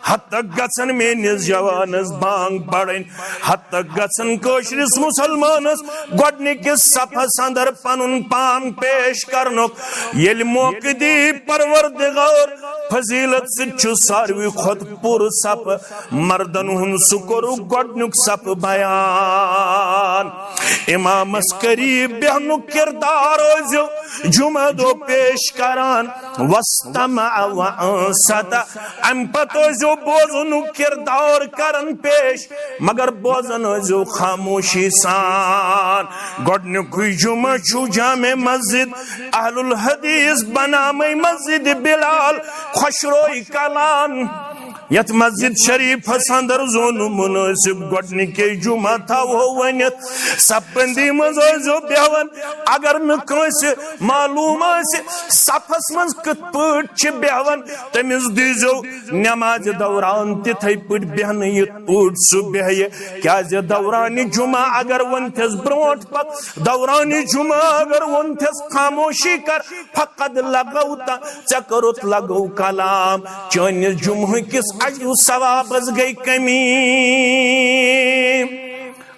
حتک گژھن میٲنِس جوانس بانگ پرٕنۍ، حتک گژھن کٲشرِس مسلمانس گۄڈنِکِس صفس اندر پنُن پان پیش کرنُک۔ ییٚلہِ موقعہٕ دی پروردگار، فضیلت سۭتۍ چھُ ساروی کھۄتہٕ پوٗرٕ صف مردن ہُنٛد، سُہ کوٚرُکھ گۄڈنیُک صف بیان۔ امامس قریب بیہنُک کردار ٲسۍزیو جمعہ دۄہ پیش کران۔ واستمع وانصت، امہِ پتہٕ ٲسۍزیو بوزنُک کردار کران پیش، مگر بوزان ٲسۍزیو خاموشی سان۔ گۄڈنیُکُے جمعہ چھُ جامع مسجد اہل الحدیث بنامٕے مسجد بلال خۄشروے کلان، یتھ مسجد شریفس اندر زون مناسب گۄڈنِکے جمعہ تھاوو ؤنِتھ۔ صف بندی منٛز ٲسۍزیو بیہوان۔ اگر نہٕ کٲنٛسہِ معلوم آسہِ صفس منٛز کِتھ پٲٹھۍ چھِ بیہوان، تٔمِس دیٖزیو نمازِ دوران تِتھے پٲٹھۍ بیہنہٕ یِتھ پٲٹھۍ سُہ بیہہِ۔ کیازِ دورانِ جمعہ اگر وۄنتھٮ۪س برونٛٹھ پکھ، دورانِ جمعہ اگر وۄنتھٮ۪س خاموشی کر، فقد لغوت، ژےٚ کوٚرُتھ لغو کلام۔ چٲنِس جمعہ کِس اجر و ثوابس گٔے کمی۔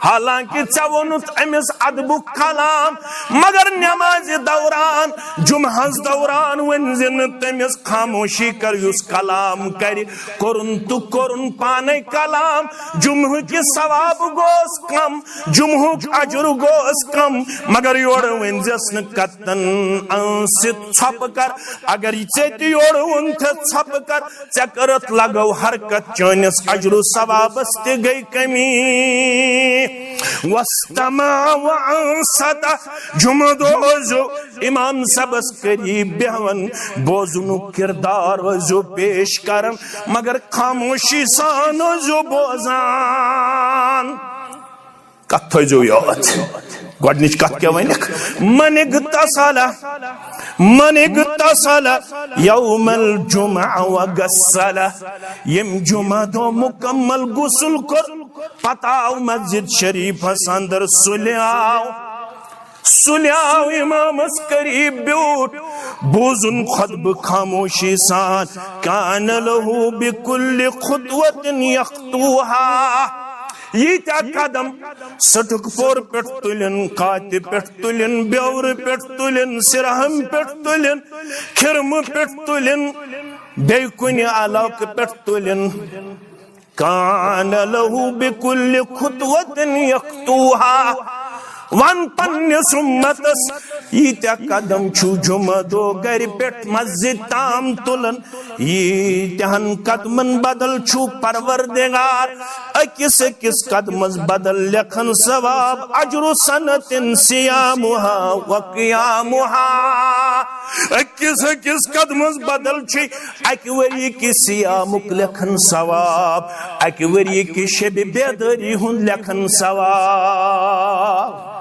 حالانکہ ژےٚ ووٚنُتھ أمِس ادبُک کلام، مگر نمازِ دوران، جمعہس دوران ؤنۍ زِ نہٕ تٔمِس خاموشی کر، یُس کلام کرِ۔ کوٚرُن تہٕ کوٚرُن پانے کلام، جمعہ کہِ ثواب گوس کم، جمعہُک اجر گوس کم، مگر یورٕ ؤنۍ زٮ۪س نہٕ کتن انسہِ ژھۄپہٕ کر۔ اگر ژےٚ تہِ یورٕ ووٚن تھے ژھۄپہٕ کر، ژےٚ کٔرٕتھ لگو حرکت، چٲنِس اجر و ثوابس تہِ گٔے کمی۔ واستمع وانصت، جمعہ دۄہ ٲسۍزیو امام صٲبس قریب بیہوان، بوزنُک کردار ٲسۍزیو پیش کران، مگر خاموشی سان ٲسۍزیو بوزان۔ کتھ تھٲیزیو یاد۔ گۄڈنِچ کتھ کیٛاہ ونکھ؟ من اغتسل، من اغتسل یوم الجمعہ وغسل۔ ییٚمۍ جمعہ دۄہ مکمل غسل کوٚر، پتہٕ آو مسجد شریفس اندر، سُلیاو، سُلیاو امامس قریب بیوٗٹھ، بوٗزُن خطبہٕ خاموشی سان۔ کان لہ بکل خطوۃ یخطوہا، ییٖتیٛاہ قدم، سٹک پور پٮ۪ٹھ تُلِن، کاتہِ پٮ۪ٹھ تُلِن، بیورٕ پٮ۪ٹھ تُلِن، سرہم پٮ۪ٹھ تُلِن، کھِرمہٕ پٮ۪ٹھ تُلِن، بیٚیہِ کُنہِ علاقہٕ پٮ۪ٹھ تُلِن۔ کان لہ بکل خطوۃ یخطوہا۔ ون پننِس امتس، ییٖتیٛاہ قدم چھُو جمعہ دۄہ گرِ پٮ۪ٹھ مسجد تام تُلان، ییٖتیٛاہن قدمن بدل چھُو پروردگار أکِس أکِس قدمس بدل لیکھان ثواب، اجر سنۃ صیامہا و قیامہا۔ أکِس أکِس قدمس بدل چھِ اکہِ ؤری کہِ صیامُک لیکھان ثواب، اکہِ ؤری کہِ شبِ بیدٲری ہُنٛد لیکھان ثواب۔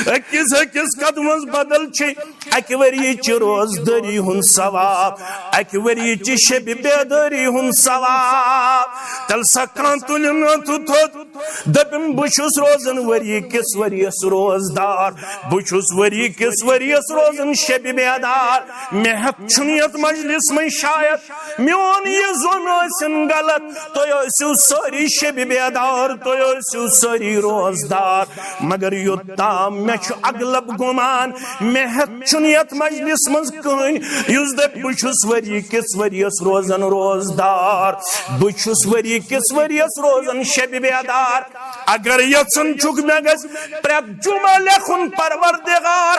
أکِس أکِس قدمس بدل چھِ اکہِ ؤری چہِ روزدٲری ہُنٛد ثواب، اکہِ ؤری چہِ شبِ بیدٲری ہُنٛد ثواب۔ تیٚلہِ سا کانٛہہ تُلِن اَتھٕ تھوٚد، دٔپِن، بہٕ چھُس روزان ؤری کِس ؤریَس روزدار، بہٕ چھُس ؤری کِس ؤریَس روزان شبِ بیدار۔ مےٚ ہٮ۪تھ چھُنہٕ یَتھ مجلس منٛز شاید میون یہِ زوٚن ٲسِن غلط، تُہۍ ٲسِو سٲری شبِ بیدار، تُہۍ ٲسِو سٲری روزدار، مگر یوٚتام مےٚ چھُ اغلب گُمان، مےٚ ہٮ۪تھ چھُنہٕ یَتھ مجلس منٛز کٕہٕنۍ یُس دَپہِ، بہٕ چھُس ؤری کِس ؤریَس روزان روزدار، بہٕ چھُس ؤری کِس ؤریَس روزان شبِ بیدار۔ اگر یژھان چھُکھ مےٚ گژھِ پرٛٮ۪تھ جمعہ لیکھُن پروردگار،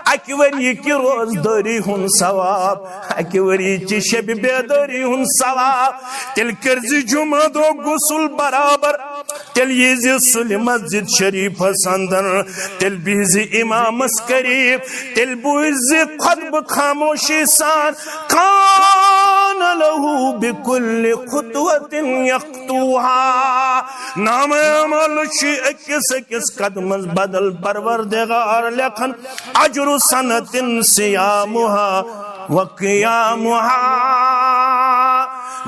اکہِ ؤری کہِ روزدٲری ہُنٛد ثواب، اکہِ ؤری چہِ شبِ بیدٲری ہُنٛد ثواب، تیٚلہِ کٔرزِ جمعہ دۄہ غسل برابر، تیٚلہِ ییٖزِ سُلہِ مسجد شریفس اندر، تیٚلہِ بِہزِ امامس قریب، تیٚلہِ بوٗززِ خطبہٕ خاموشی سان۔ کان لہ بکل خطوۃ یخطوہا۔ نامہ اعمال چھِ أکِس أکِس قدمس بدل پروردگار لیکھان، اجر سنۃ صیامہا و قیامہا۔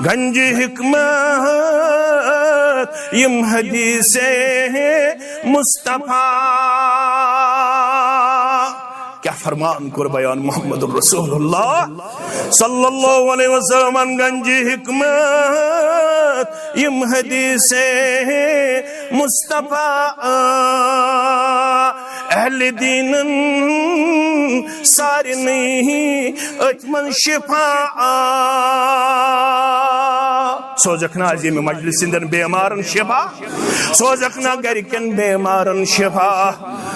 گنجِ حکمت یِم حدیثِ مصطفیٰ۔ کیا فرمان کوٚر بیان محمد رسول اللہ صلی اللہ علیہ وسلم۔ گنجِ حکمت یِم حدیثِ مصطفیٰ، اہل دیٖنن سارنٕے أتھۍ منٛز شفا۔ سوزکھ نا از ییٚمہِ مجلس ہٕنٛدٮ۪ن بیمارن شفا، سوزکھ نا گرِکٮ۪ن بیمارن شفا،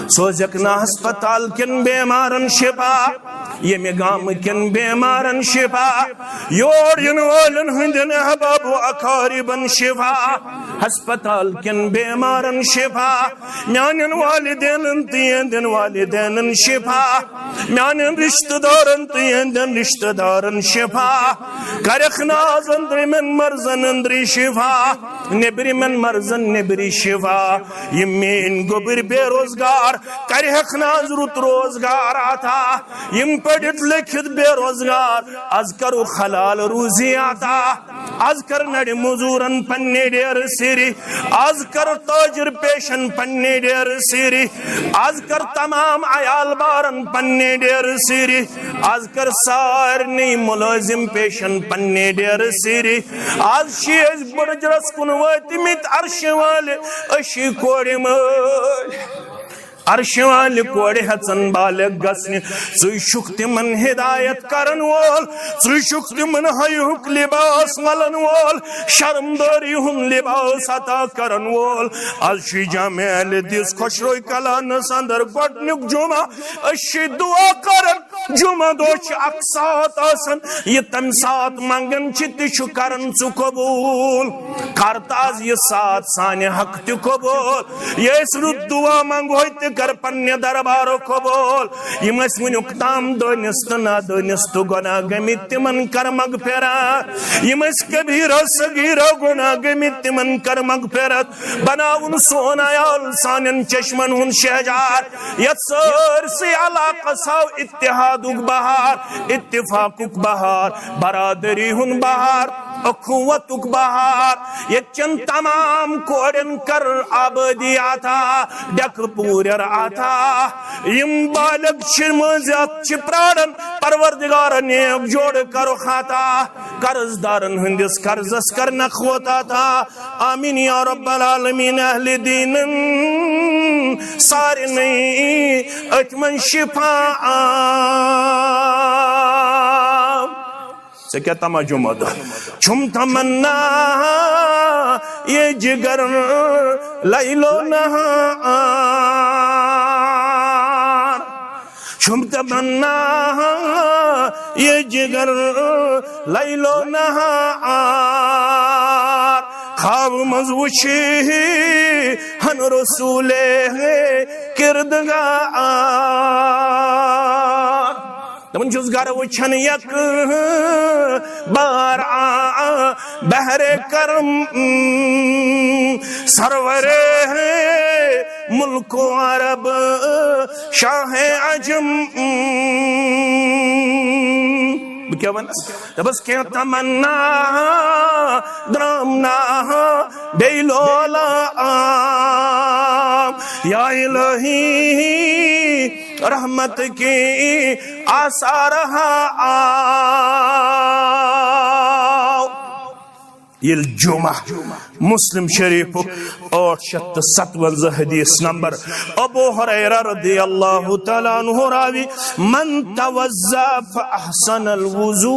سوزکھ نا ہسپتال کٮ۪ن بیمارن شفا، ییٚمہِ گامہٕ کٮ۪ن بیمارن شفا، یور یِنہٕ والٮ۪ن ہٕنٛدٮ۪ن احباب و اقاربن شفا، ہسپتال کٮ۪ن بیمارن شفا، میانٮ۪ن والدینن تہٕ یِہنٛدٮ۪ن والدینن شفا، میانٮ۪ن رشتہٕ دارن تہٕ یِہنٛدٮ۪ن رشتہٕ دارن شفا۔ کرکھ ناز أنٛدرِمٮ۪ن مرضن أنٛدری شفا، نیبرِمٮ۪ن مرضن نیبری شفا۔ یِم میٲنۍ گوٚبٕرۍ بے روزگار، کرہکھ ناز رُت روزگار عطا۔ یِم پٔرِتھ لیکھِتھ بے روزگار، از کرو حلال روزی عطا۔ از کر نڑِ مزورن پننہِ ڈیرٕ سیری، از کر تاجر پیشن پننہِ ڈیرٕ سیری، از کر تمام عیال بارن پننہِ ڈیرٕ سیری، از کر سارنٕے ملٲزم پیشن پننہِ ڈیرٕ سیری۔ از چھِ أسۍ بُڈجرس کُن وٲتمٕتۍ عرشہِ والہِ، أسۍ چھِ کورِ مٲلۍ۔ عرشہِ والہِ کورِ ہٮ۪ژن بالغ گژھنہِ، ژٕے چھُکھ تِمن ہدایت کرن وول، ژٕے چھُکھ تِمن حیُک لباس ولن وول، شرمدٲری ہُنٛد لباس عطا کرن وول۔ از چھُ جامع اہل حدیث خۄشرو کلانس اندر گۄڈنیُک جمعہ، أسۍ چھِ دعا کران۔ جمعہ دۄہ چھِ اکھ ساعت آسان، یہِ تمہِ ساتہٕ منگان چھِ، تہِ چھُ کران ژٕ قبول۔ کر تہٕ از یہِ ساعت سانہِ حق تہِ قبول۔ یہِ أسۍ رُت دعا منگہوے، تہِ کر پننہِ دربارُک قبول۔ یِم ٲسۍ وُنیُک تام دٲنِستہٕ نادٲنِستہٕ گۄناہ گٔمٕتۍ، تِمن کر مغفرت۔ یِم ٲسۍ کبیرہ صغیرہ گۄناہ گٔمٕتۍ، تِمن کر مغفرت۔ بناوُن سون عیال سانٮ۪ن چشمن ہُنٛد شہجار۔ یتھ سٲرسٕے علاقس آو اتحادُک بہار، اتفاقُک بہار، برادری ہُنٛد بہار، اخوتُک بہار۔ ییٚتہِ چٮ۪ن تمام کورٮ۪ن کر آبٲدی عطا، ڈٮ۪کہٕ پوٗرٮ۪ر عطا۔ یِم بالغ چھِ مٔنٛزۍ اتھ چھِ پراران، پروردگارا نیک جوڑٕ کرُکھ عطا۔ قرض دارن ہٕنٛدِس قرضس کر نکھوت عطا۔ آمین یا رب العالمین۔ اہل دیٖنن سارنٕے أتھۍ منٛز شفا عام۔ ژےٚ کیٛاہ تمنا جمعہ دۄہ؟ چھُم تمنا یہ جگر لیل و نہار۔ چھُم تمنا یہ جگر لیل و نہار، خواب منٛز وٕچھی ہن رسول کردگار۔ دپان چھُس گرٕ وٕچھان یک بار آ بحر کرم سرور ملک و عرب شاہ عجم۔ بہٕ کیٛاہ ونس؟ دپس کینٛہہ تمنا درامنا بیٚیہِ لولام۔ یا الہی رحمت کی آثار ہا آو۔ ییٚلہِ جمعہ، مسلم شریفُک ٲٹھ شیٚتھ تہٕ ستوَنزاہ حدیث نمبر، ابو ہریرہ رضی اللہ تعالیٰ عنہ راوی، من توضا فاحسن الوضو۔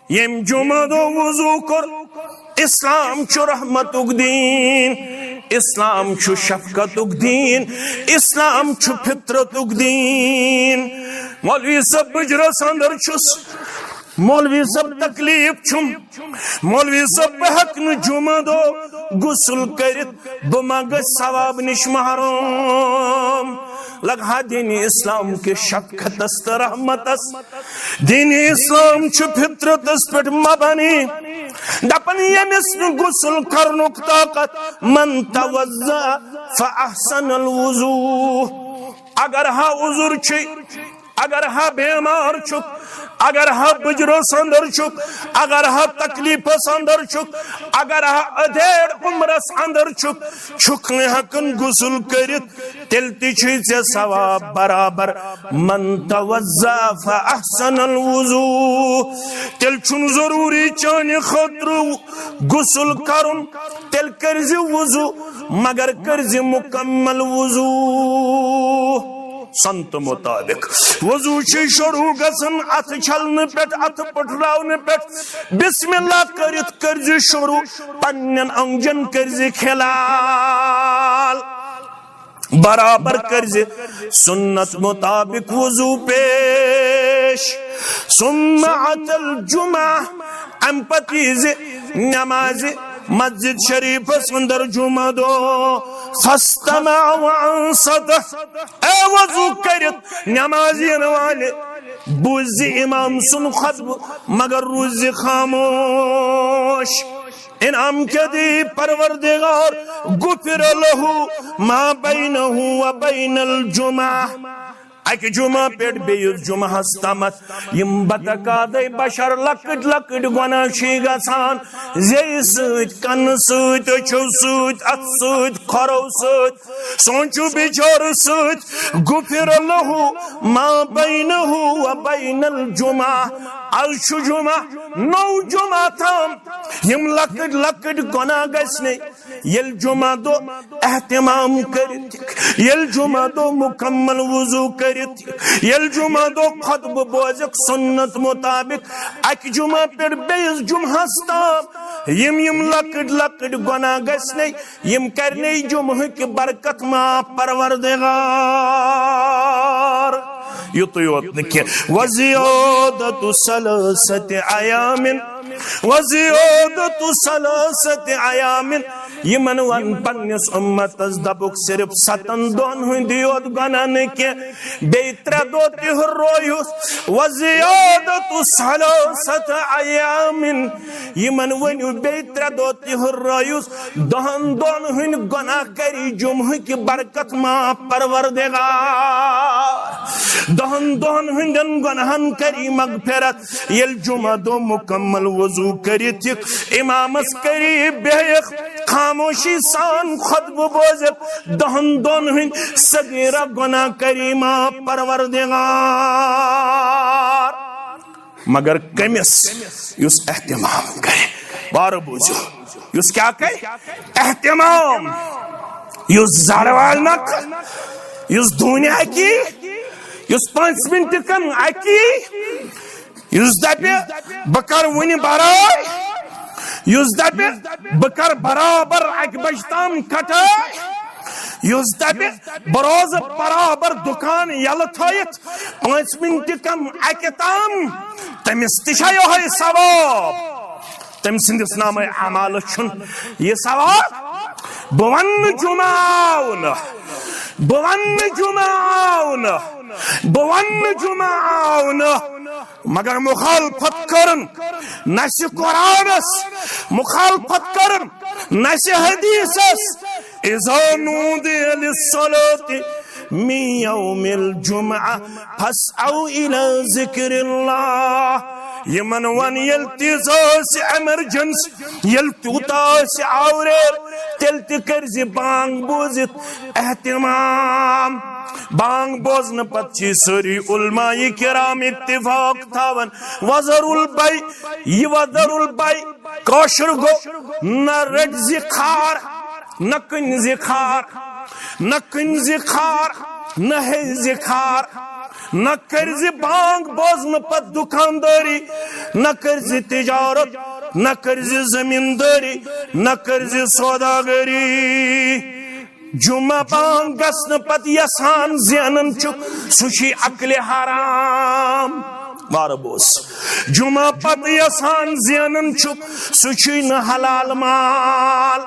ییٚمۍ جمعہ دۄہ وضو کوٚر، اسلام چھُ رحمتُک دیٖن، اسلام چھُ شفقتُک دیٖن، اسلام چھُ فطرتُک دیٖن۔ مولوی صٲب بُجرس اندر چھُس، مولوی صٲب تکلیف چھُم، مولوی صٲب بہٕ ہٮ۪کہٕ نہٕ جمعہ دۄہ غسل کٔرِتھ، بہٕ ما گژھٕ ثواب نِش محروم؟ لگہٕ ہا دینِ اسلام کِس شفقتس تہٕ رحمتس۔ دینِ اسلام چھُ فطرتس پٮ۪ٹھ مبنی۔ دپان ییٚمِس نہٕ غسل کرنُک طاقت، من توضا فاحسن الوضو۔ اگر ہا عذر چھُے، اگر ہا بیمار چھُکھ، اگر ہا بُجرس اندر چھُکھ، اگر ہا تکلیفس اندر چھُکھ، اگر ہا ادھیڑ عمرس اندر چھُکھ، چھُکھ نہٕ ہٮ۪کان غسل کٔرِتھ، تیٚلہِ تہِ چھُے ژےٚ ثواب برابر۔ من توضا فاحسن الوضو۔ تیٚلہِ چھُنہٕ ضروٗری چانہِ خٲطرٕ غسل کرُن، تیٚلہِ کٔرزِ وضو، مگر کٔرزِ مکمل وضو۔ سنت مطابق وضو چھُ شروع گژھان اتھٕ چھلنہٕ پٮ۪ٹھ، اتھٕ پٔٹھراونہٕ پٮ۪ٹھ۔ بسم اللہ کٔرِتھ کٔرزِ شروع، پننٮ۪ن انگجن کٔرزِ کھلال۔ برابر کٔرزِ سنت مطابق وضو پیش۔ ثم اتى الجمعہ، امہِ پتہٕ ییٖزِ نمازِ مسجد شریفس اندر جمعہ دۄہ۔ فاستمع وانصت، اے وضو کٔرِتھ نماز یِنہٕ والہِ، بوٗززِ امام سُنٛد خطبہٕ، مگر روٗززِ خاموش۔ انعام کیٛاہ دی پروردگار؟ غفر له ما بينه وبين الجمعة۔ اکہِ جمعہ پٮ۪ٹھ بیٚیِس جمعہس تامتھ یِم بتقاضے بشر لۄکٕٹۍ لۄکٕٹۍ گۄناہ چھِ گژھان، زیٚیہِ سۭتۍ، کنہٕ سۭتۍ، أچھو سۭتۍ، اتھٕ سۭتۍ، کھۄرو سۭتۍ، سونچو بچارٕ سۭتۍ، غفر لہ ما بینہ و بین الجمعہ۔ از چھُ جمعہ، نوٚو جمعہ تام یِم لۄکٕٹۍ لۄکٕٹۍ گۄناہ گژھِ نہٕ۔ ییٚلہِ جمعہ دۄہ اہتمام کٔرِتھ، ییٚلہِ جمعہ دۄہ مکمل وضو کٔرِتھ، ییٚلہِ جمعہ دۄہ خطبہٕ بوزکھ سنت مطابق، اکہِ جمعہ پٮ۪ٹھ بیٚیِس جمعہس تام یِم یِم لۄکٕٹۍ لۄکٕٹۍ گۄناہ گژھِ نَے، یِم کرِ نَے جمعہٕکۍ برکت معاف پروردگار۔ یُتُے یوت نہٕ کینٛہہ، وزیادت ثلاثت ایام، وزیادت ثلاثت ایام، یِمن وَن پننِس اُمتس، دَپُکھ، صرف ستن دۄہن ہٕنٛدۍ یوت گۄناہ نہٕ کینٛہہ، بیٚیہِ ترٛےٚ دۄہ تہِ ہُررٲیہُس، وزیادت ثلاثت ایام، یِمن ؤنِو بیٚیہِ ترٛےٚ دۄہ تہِ ہُررٲیہُس، دَہن دۄہن ہٕنٛدۍ گۄناہ کری جمعہٕکۍ برکت معاف پروردگار، دَہن دۄہن ہٕنٛدٮ۪ن گۄناہن کری مغفرت۔ ییٚلہِ جمعہ دۄہ مکمل وضو کٔرِتھ یِکھ، امامس قریب بیہکھ، خاموشی سان خطبہٕ بوزکھ، دَہن دۄہن ہٕنٛدۍ صغیرہ گۄناہ کری معاف پروردگار۔ مگر کٔمِس؟ یُس اہتمام کرِ۔ وارٕ بوٗزِو، یُس کیٛاہ کرِ؟ اہتمام۔ یُس زرٕ والنکھ، یُس دوٗنہِ اکی، یُس پانٛژِ مِنٹہِ کم اکی، یُس دپہِ، بہٕ کرٕ وُنہِ برٲے، یُس دپہِ، بہٕ کرٕ برابر اکہِ بجہِ تام کٹٲے، یُس دپہِ، بہٕ روزٕ برابر دُکان یلہٕ تھٲیِتھ پانٛژِ مِنٹہِ کم اکہِ تام، تٔمِس تہِ چھا یِہوٚے ثواب؟ تٔمۍ سٕنٛدِس نامہ اعمالس چھُنہٕ یہِ ثواب؟ بہٕ ونہٕ نہٕ جمعہ آو نہٕ، بہٕ ونہٕ نہٕ جمعہ آو نہٕ، بہٕ ونہٕ نہٕ جمعہ آو نہٕ، مگر مخالفت کٔرٕن نصِ قرآنس، مخالفت کٔرٕن نصِ حدیثس۔ اذا نودی للصلاة من یوم الجمعہ فاسعوا الی ذکر اللہ۔ یِمن ون، ییٚلہِ تیٖژ ٲس ایمرجنسی، ییٚلہِ تیوٗتاہ ٲسۍ آوریر، تیٚلہِ تہِ کٔرزِ بانگ بوٗزِتھ اہتمام۔ بانگ بوزنہٕ پتہٕ چھِ سٲری علماء کرام اتفاق تھاوان، وذروا البیع، یہِ وذروا البیع کٲشُر گوٚو، نہ رٔٹۍ زِ خار، نہ کٕنۍ زِ خار، نہ کٕنۍ زِ خار، نہ ہیٚیہِ زِ خار۔ نہ کٔرۍ زِ بانگ بوزنہٕ پتہٕ دُکاندٲری، نہ کٔرۍ زِ تجارت، نہ کٔرۍ زِ زمیٖندٲری، نہ کٔرۍ زِ سوداگری۔ جمعہ بانگ گژھنہٕ پتہٕ یژھان زینان چھُکھ، سُہ چھُے اکلِ حرام۔ وارٕ بوز۔ جمعہ پتہٕ یژھان زینان چھُکھ، سُہ چھُے نہٕ حلال مال۔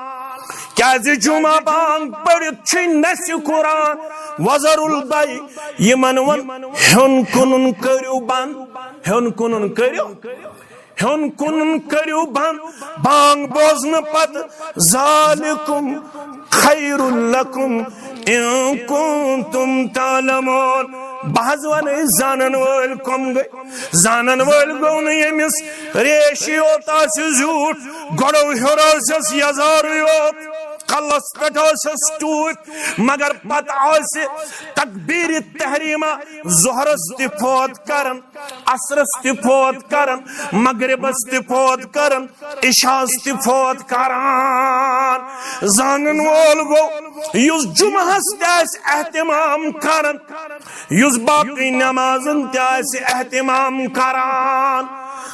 کیازِ جمعہ بانگ پٔرِتھ چھُے نصِ قرآن، وذروا البیع۔ یِمن ووٚن، ہیوٚن کٕنُن کٔرِو بنٛد، ہیوٚن کٕنُن کٔرِو، ہیوٚن کٕنُن کٔرِو بنٛد بانگ بوزنہٕ پتہٕ۔ ذالکم خیر لکم ان کنتم تعلمون۔ بہٕ حظ ونے زانن وٲلۍ کم گٔے۔ زانن وٲلۍ گوٚو نہٕ ییٚمِس ریشی یوت آسہِ زیوٗٹھ، گۄڈو ہیوٚر ٲسِس یزارٕے یوت، کلس پٮ۪ٹھ ٲسِس ٹوٗپۍ، مگر پتہٕ آسہِ تکبیرِ تحریمہ ظہرس تہِ فوت کران، عصرس تہِ فوت کران، مغربس تہِ فوت کران، عشاءس تہِ فوت کران۔ زانن وول گوٚو، یُس جمعہس تہِ آسہِ اہتمام کران، یُس باقی نمازن تہِ آسہِ اہتمام کران۔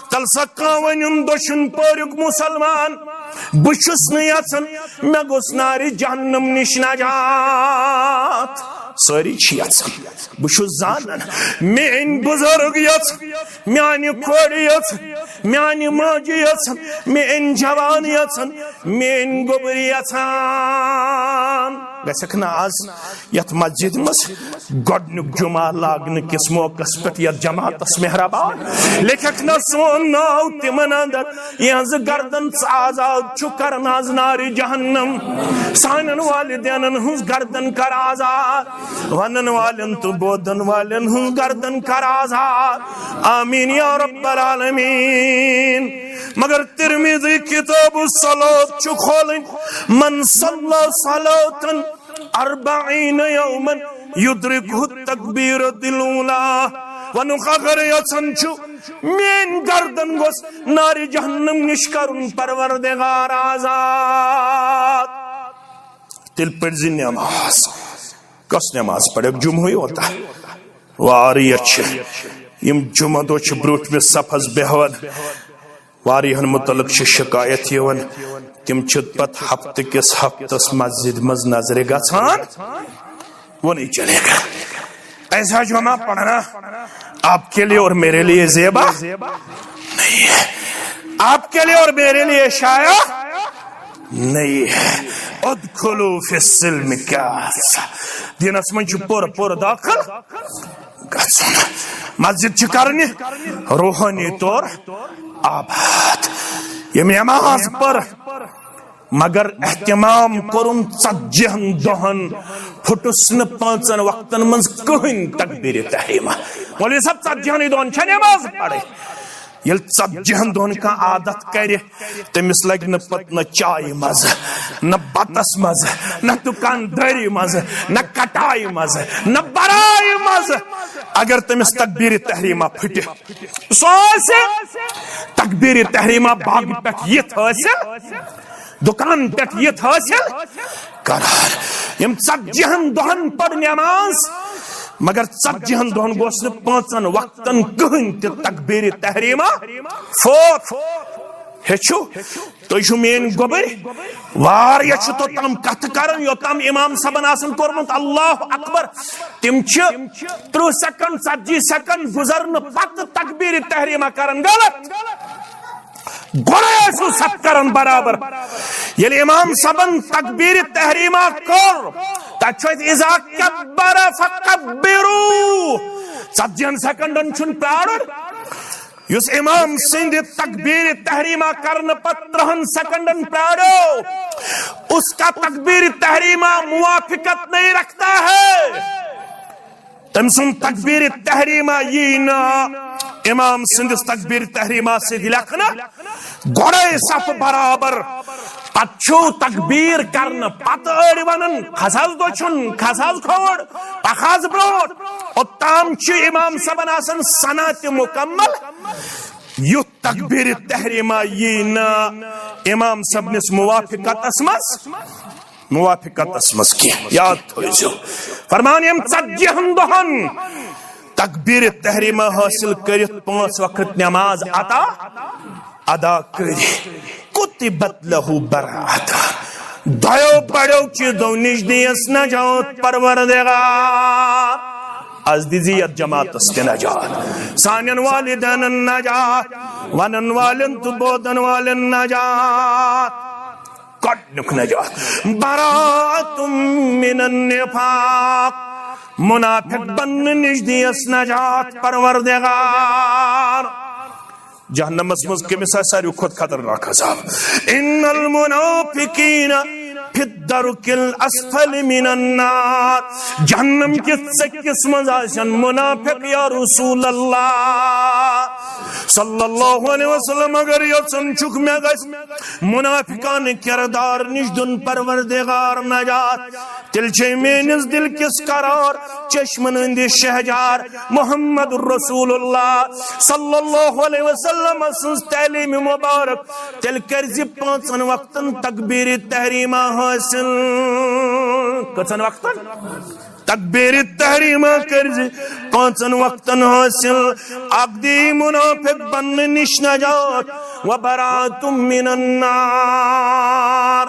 تیٚلہِ سا کانٛہہ ونُن دٔچھُن پوریُک مسلمان، بہٕ چھُس نہٕ یژھان، مےٚ گوٚژھ نارِ جہنم نِش نجات۔ سٲری چھِ یژھان۔ بہٕ چھُس زانان، میٲنۍ بُزرگ یژھن، میانہِ کورِ یژھن، میانہِ ماجہِ یژھن، میٲنۍ جوان یژھن، میٲنۍ گوٚبرۍ یژھان۔ گژھکھ نہٕ آز یتھ مسجد منٛز گۄڈنیُک جمعہ لاگنہٕ کِس موقعس پٮ۪ٹھ یتھ جماعتس مہربان، لیکھکھ نہ سون ناو تِمن اندر، یِہنٛز گردن ژٕ آزاد چھُ کران آز نارِ جہنم۔ سانٮ۪ن والدینن ہٕنٛز گردن کر آزاد، ونن والٮ۪ن تہٕ بوزن والٮ۪ن ہٕنٛز گردن کر آزاد۔ آمین یا رب العالمین۔ مگر ترمذی کتاب الصلوۃ چھُ کھولٕنۍ، من صلی صلوۃ اربعین یوما یدرکہ التکبیرۃ الاولی۔ ونُکھ اگر یژھان چھُ میٲنۍ گردن گوٚژھ نارِ جہنم نِش کرُن پروردگار آزاد، تیٚلہِ پٔرزِ نٮ۪ماز۔ کۄس نٮ۪ماز پرکھ؟ جمعہ یوت واریاہ چھِ۔ یِم جمعہ دۄہ چھِ برٛونٛٹھمِس صفس بیٚہوان۔ واریاہن متعلق چھِ شکایت یِوان، تِم چھِ پتہٕ ہفتہٕ کِس ہفتس مسجد منٛز نظرِ گژھان۔ وہ نہیں چلے گا۔ ایسا جمعہ پڑھنا آپ کے لیے اور میرے لیے زیبا نہیں ہے، آپ کے لیے اور میرے لیے شایع نہیں ہے۔ ادخلوا فی السلم کافہ۔ دینس منٛز چھُ پوٗرٕ پوٗرٕ دٲخل گژھُن۔ مسجد چھِ کرنہِ روحٲنی طور آباد۔ ییٚمۍ نماز پٔر، مگر اہتمام کوٚرُن ژتجی ہن دۄہن، پھُٹُس نہٕ پانٛژن وقتن منٛز کٕہٕنۍ تکبیرِ تحریمہ۔ مولوی صٲب، ژتجی ہنٕے دۄہن چھا نماز پرٕنۍ؟ ییٚلہِ ژتجی ہن دۄہن کانٛہہ عادت کرِ، تٔمِس لگہِ نہٕ پتہٕ نہ چایہِ مزٕ، نہ بتس مزٕ، نہ دُکاندٲری مزٕ، نہ کٹایہِ مزٕ، نہ برایہِ مزٕ۔ اگر تٔمِس تکبیرِ تحریمہ پھٕٹہِ، سُہ آسہِ تکبیرِ تحریمہ باغہٕ پٮ۪ٹھ یِتھ حٲصِل، دُکان پٮ۪ٹھ یِتھ حٲصِل کران۔ یِم ژتجی ہن دۄہن پٔر نماز، مگر ژتجی ہن دۄہن گوٚژھ نہٕ پانٛژن وقتن کٕہٕنۍ تہِ تکبیرِ تحریمہ فوت۔ ہیٚچھِو، تُہۍ چھِو میٲنۍ گوٚبٕرۍ، واریاہ چھِ توٚتام کتھٕ کران، یوٚتام امام صٲبن آسن کوٚرمُت اللہ اکبر۔ تِم چھِ ترٕٛہ سیکنڈ، ژتجی سیکنڈ گُزرنہٕ پتہٕ تکبیرِ تحریمہ کران۔ غلط۔ گۄڈے ٲسِو ستھ کران برابر۔ ییٚلہِ امام صٲبن تکبیرِ تحریمہ کوٚر، تتہِ چھُ اَسہِ اذا کبر فکبروا۔ ژتجی ہن سیکنڈن چھُنہٕ پرارُن۔ یُس امام سٕنٛدِ تکبیرِ تحریمہ کرنہٕ پتہٕ ترٕٛہن سیکنڈن پرارو، اس کا تکبیرِ تحریمہ موافقت نہیں رکھتا ہے۔ تٔمۍ سُنٛد تکبیرِ تحریمہ یی نہٕ امام سٕنٛدِس تکبیرِ تحریمہ سۭتۍ لیکھنہٕ۔ گۄڈے صف برابر، پتہٕ چھُو تکبیر کرنہٕ پتہٕ أڑۍ ونان، "کھس حظ دٔچھُن، کھس حظ کھووُر، پکھ حظ برونٛٹھ۔" اوٚتام چھِ امام صٲبن آسان ثنا تہِ مکمل۔ یُتھ تکبیرِ تحریمہ یی نہٕ امام صٲبنِس موافقتس منٛز، موافقتس منٛز کینٛہہ۔ یاد تھٲیزیو، فرمان، یِم ژتجی ہن دۄہن تکبیرِ تحریمہ حٲصِل کٔرِتھ پانٛژھ وقت نماز عطا ادا کٔرِتھ، کتبت لہ براءۃ۔ دۄیو بڑیو چیٖزو نِش دِیَس نجات پروردگار۔ از دِزِ یتھ جماعتس تہِ نجات، سانٮ۪ن والدینن نجات، ونن والٮ۪ن تہٕ بوزن والٮ۪ن نجات۔ گۄڈنیُک نجات، براءۃ من النفاق، منافق بننہٕ نِش دِیَس نجات پروردگار۔ جہنمس منٛز کٔمِس آسہِ ساروی کھۄتہٕ خطرناک عذاب؟ ان المنافقین فی الدرک الاسفل من النار۔ جہنم کِس ژٔکِس منٛز آسن منافق، یا رسول اللہ صلی اللہ علیہ وسلم۔ اگر یژھان چھُکھ مےٚ گژھِ منافقانہٕ کردار نِش دیُن پروردگار نجات، تیٚلہِ چھے میٲنِس دِل کِس قرار چشمن ہٕنٛدِ شہجار محمد رسول اللہ صلی اللہ علیہ وسلم سٕنٛز تعلیٖم مبارک۔ تیٚلہِ کٔرزِ پانٛژن وقتن تکبیرِ تحریمہ حٲصِل۔ کٔژن وقتن؟ تکبیرِ تحریمہ کٔرزِ پانٛژن وقتن حٲصِل۔ اکھ دی منافق بننہٕ نِش نجات، و براءۃ من النار۔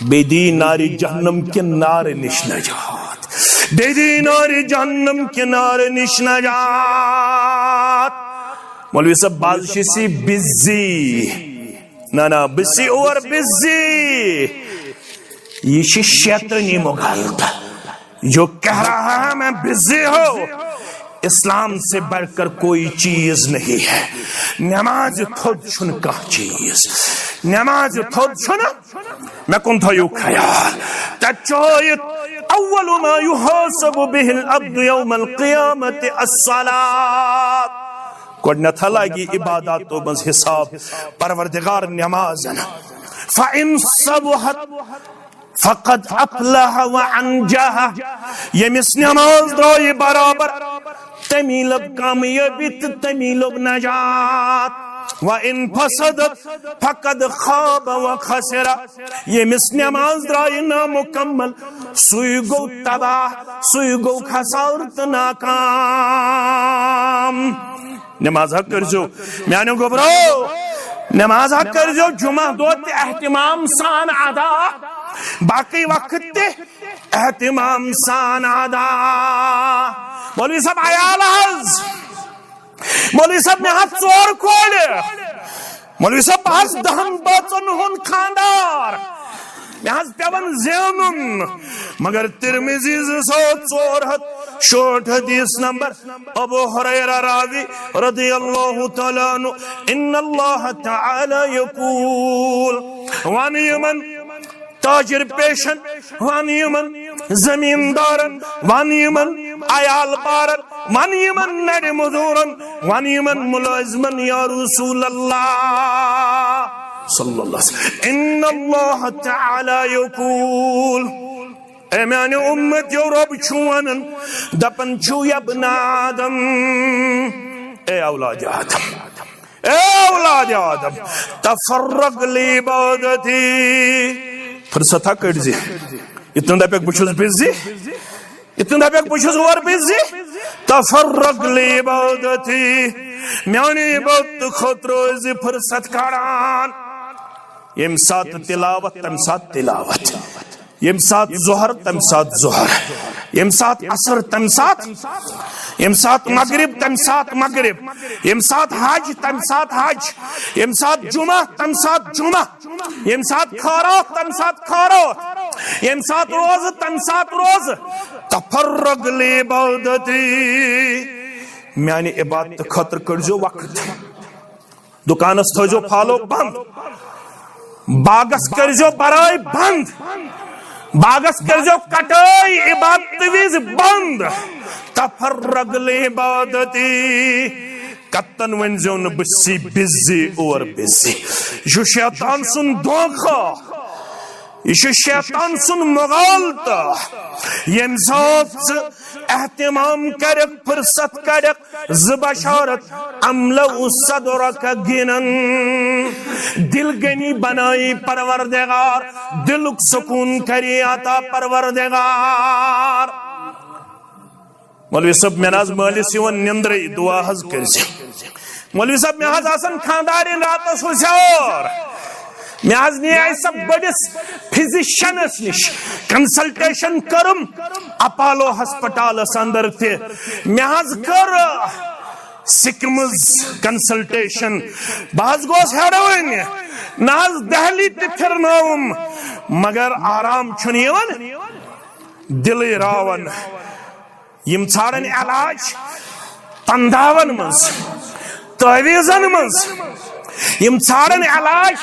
بیٚیہِ دی نارِ جہنم کہِ نارٕ نِش نجات۔ بیٚیہِ دی نارِ جہنم کہِ نارٕ نِش نجات۔ مولوی صٲب، بہٕ حظ چھُس یہِ بِزی۔ نہ، نہ، بہٕ چھُس اور بِزی۔ یہ چھ شیطانی مغالطہ۔ جو کہہ رہا ہے میں بزی ہو، اسلام سے بڑھ کر کوئی چیز نہیں ہے۔ نماز تھوٚد چھُنہٕ کانٛہہ چیز۔ نماز تھوٚد چھُنہٕ۔ مےٚ کُن تھٲیِو خیال۔ تتہِ چھُ ہٲیِتھ، اول ما یحاسب به العبد یوم القیامة الصلاة۔ گۄڈٕنیتھ لگہِ عباداتو منٛز حساب پروردگار نمازن۔ فان صلحت فقد افلح وانجح۔ ییٚمِس نماز درٛایہِ برابر، تٔمی لوٚب کامیٲبی تہٕ تٔمی لوٚب نجات۔ وان فسدت فقد خاب وخسر۔ ییٚمِس نماز درٛایہِ نامکمل، سُے گوٚو تباہ، سُے گوٚو خسارٕ تہٕ ناکام۔ نماز حق کٔرزیو، میانیو گوٚبرو، نماز حق کٔرزیو جمعہ دۄہ تہِ اہتمام سان ادا، باقی وقت تہِ اہتمام سان ادا۔ مولوی صاحب، عیال حظ، مولوی صاحب، مےٚ حظ ژور کورِ۔ مولوی صٲب، بہٕ حظ دَہَن بٲژَن ہُنٛد خانٛدار، مےٚ حظ پٮ۪وان زینُن۔ مگر ترمذی زٕ ساس ژور ہَتھ شُہٲٹھ حدیث نمبر، ابو ہریرہ راوی رضی اللہ تعالیٰ عنہ، ان اللہ تعالیٰ یقول، وَن یِمن تاجر پیشن، وَن یِمن زمیٖندارن، وَن یِمن عیال بارن، وَن یِمن نرِ مزوٗرن، وَن یِمن مُلٲزمن، یا رسول اللہ صلی اللہ علیہ وسلم۔ ان اللہ تعالیٰ یقول، اے میانہِ اُمتیو، رۄب چھُ ونان، دپان چھُ، یا ابن آدم، اے اولاد آدم، اے اولاد آدم، تفرغ لعبادتی۔ فرصت ہا کٔڑۍ زِ۔ یِتھ نہٕ دپکھ بہٕ چھُس بِزی، یِتھ نہٕ دپکھ بہٕ چھُس اور بِزی۔ تفرغ لعبادتی، میانہِ عبادت خٲطرٕ روزِ فرصت کڑان۔ ییٚمہِ ساتہٕ تلاوت، تمہِ ساتہٕ تلاوت۔ ییٚمہِ ساتہٕ ظہر، تمہِ ساتہٕ ظہر۔ ییٚمہِ ساتہٕ عصر، تمہِ ساتہٕ، ییٚمہِ ساتہٕ مغرب، تمہِ ساتہٕ مغرب۔ ییٚمہِ ساتہٕ حج، تمہِ ساتہٕ حج۔ ییٚمہِ ساتہٕ جمعہ، تمہِ ساتہٕ جمعہ۔ ییٚمہِ ساتہٕ خٲرات، تمہِ ساتہٕ خٲرات۔ ییٚمہِ ساتہٕ روزٕ، تمہِ ساتہٕ روزٕ۔ تفرغ لعبادتی، میانہِ عبادت خٲطرٕ کٔڑزیو وقت۔ دُکانس تھٲیزیو پھالو بند، باغس کٔرزیو برٲے بند، باغس کٔرزیو کٹٲے عبادتہٕ وِزِ بند۔ تفرغ لعبادتی، کتن ؤنزیو نہٕ بہٕ سی بِزی اور بِزی۔ یہِ چھُ شیطان سُنٛد دھوکہ، یہِ چھُ شیطان سُنٛد مغالطہ۔ ییٚمہِ ساتہٕ ژٕ اہتمام کرکھ، فرصت کرکھ، زٕ بشارت، املأ صدرک غنی، دل غنی بنائی پروردگار، دلک سکون کری عطا پروردگار۔ مولوی صٲب، مےٚ نہ حظ مٲلِس یِوان نِندرٕے، دُعا حظ کٔرزِ۔ مولوی صٲب، مےٚ حظ آسان خانٛدارِنۍ راتس ہُشیار۔ مےٚ حظ نِیے سۄ بٔڑِس فزیشنس نِش، کنسلٹیشن کٔرٕم اپالو ہسپتالس اندر تہِ۔ مےٚ حظ کٔر سکمز کنسلٹیشن۔ بہٕ حظ گوس حیران، نہ حظ دہلی تہِ پھرنٲوٕم، مگر آرام چھُنہٕ یِوان، دِلٕے راوان۔ یِم ژھانڈن علاج پنداون منٛز، تعویذن منٛز۔ یِم ژھانڈن علاج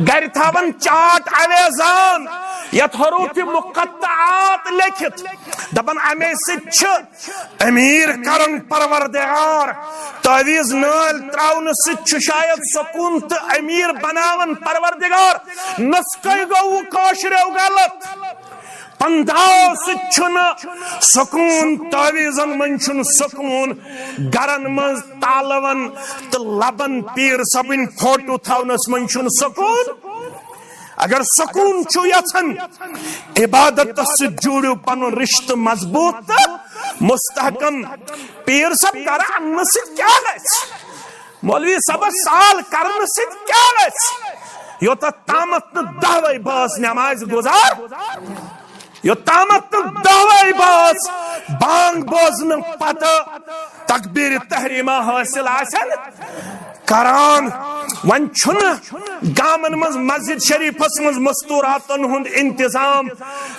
گرِ تھاون چاٹ اویزان، یتھ حروف مقطعات لیکھِتھ۔ دپان، امے سۭتۍ چھِ امیر کرن پروردگار۔ تعویذ نٲلۍ تراونہٕ سۭتۍ چھُ شاید سکوٗن تہٕ امیر بناون پروردگار۔ نسخے گوٚو کٲشریو غلط۔ پنداو سۭتۍ چھُنہٕ سکوٗن، تعویذن منٛز چھُنہٕ سکوٗن، گرن منٛز تالون تہٕ لبن پیٖر صٲبٕنۍ فوٹو تھاونس منٛز چھُنہٕ سکوٗن۔ اگر سکوٗن چھُ یژھان، عبادتس سۭتۍ جوڑِو پنُن رشتہٕ مضبوٗط تہٕ مستحکم۔ پیٖر صٲب گرٕ اننہٕ سۭتۍ کیٛاہ گژھِ؟ مولوی صٲبس سال کرنہٕ سۭتۍ کیٛاہ گژھِ؟ یوٚتتھ تامتھ نہٕ دہوے بٲژ نمازِ گُزار، یوٚتامتھ نہٕ دہوے بٲژ بانگ بوزنہٕ پتہٕ تکبیر تحریمہ حٲصِل آسن کران، وۄنۍ چھُنہٕ گامن منٛز مسجد شریفس منٛز مستوراتن ہُنٛد انتظام۔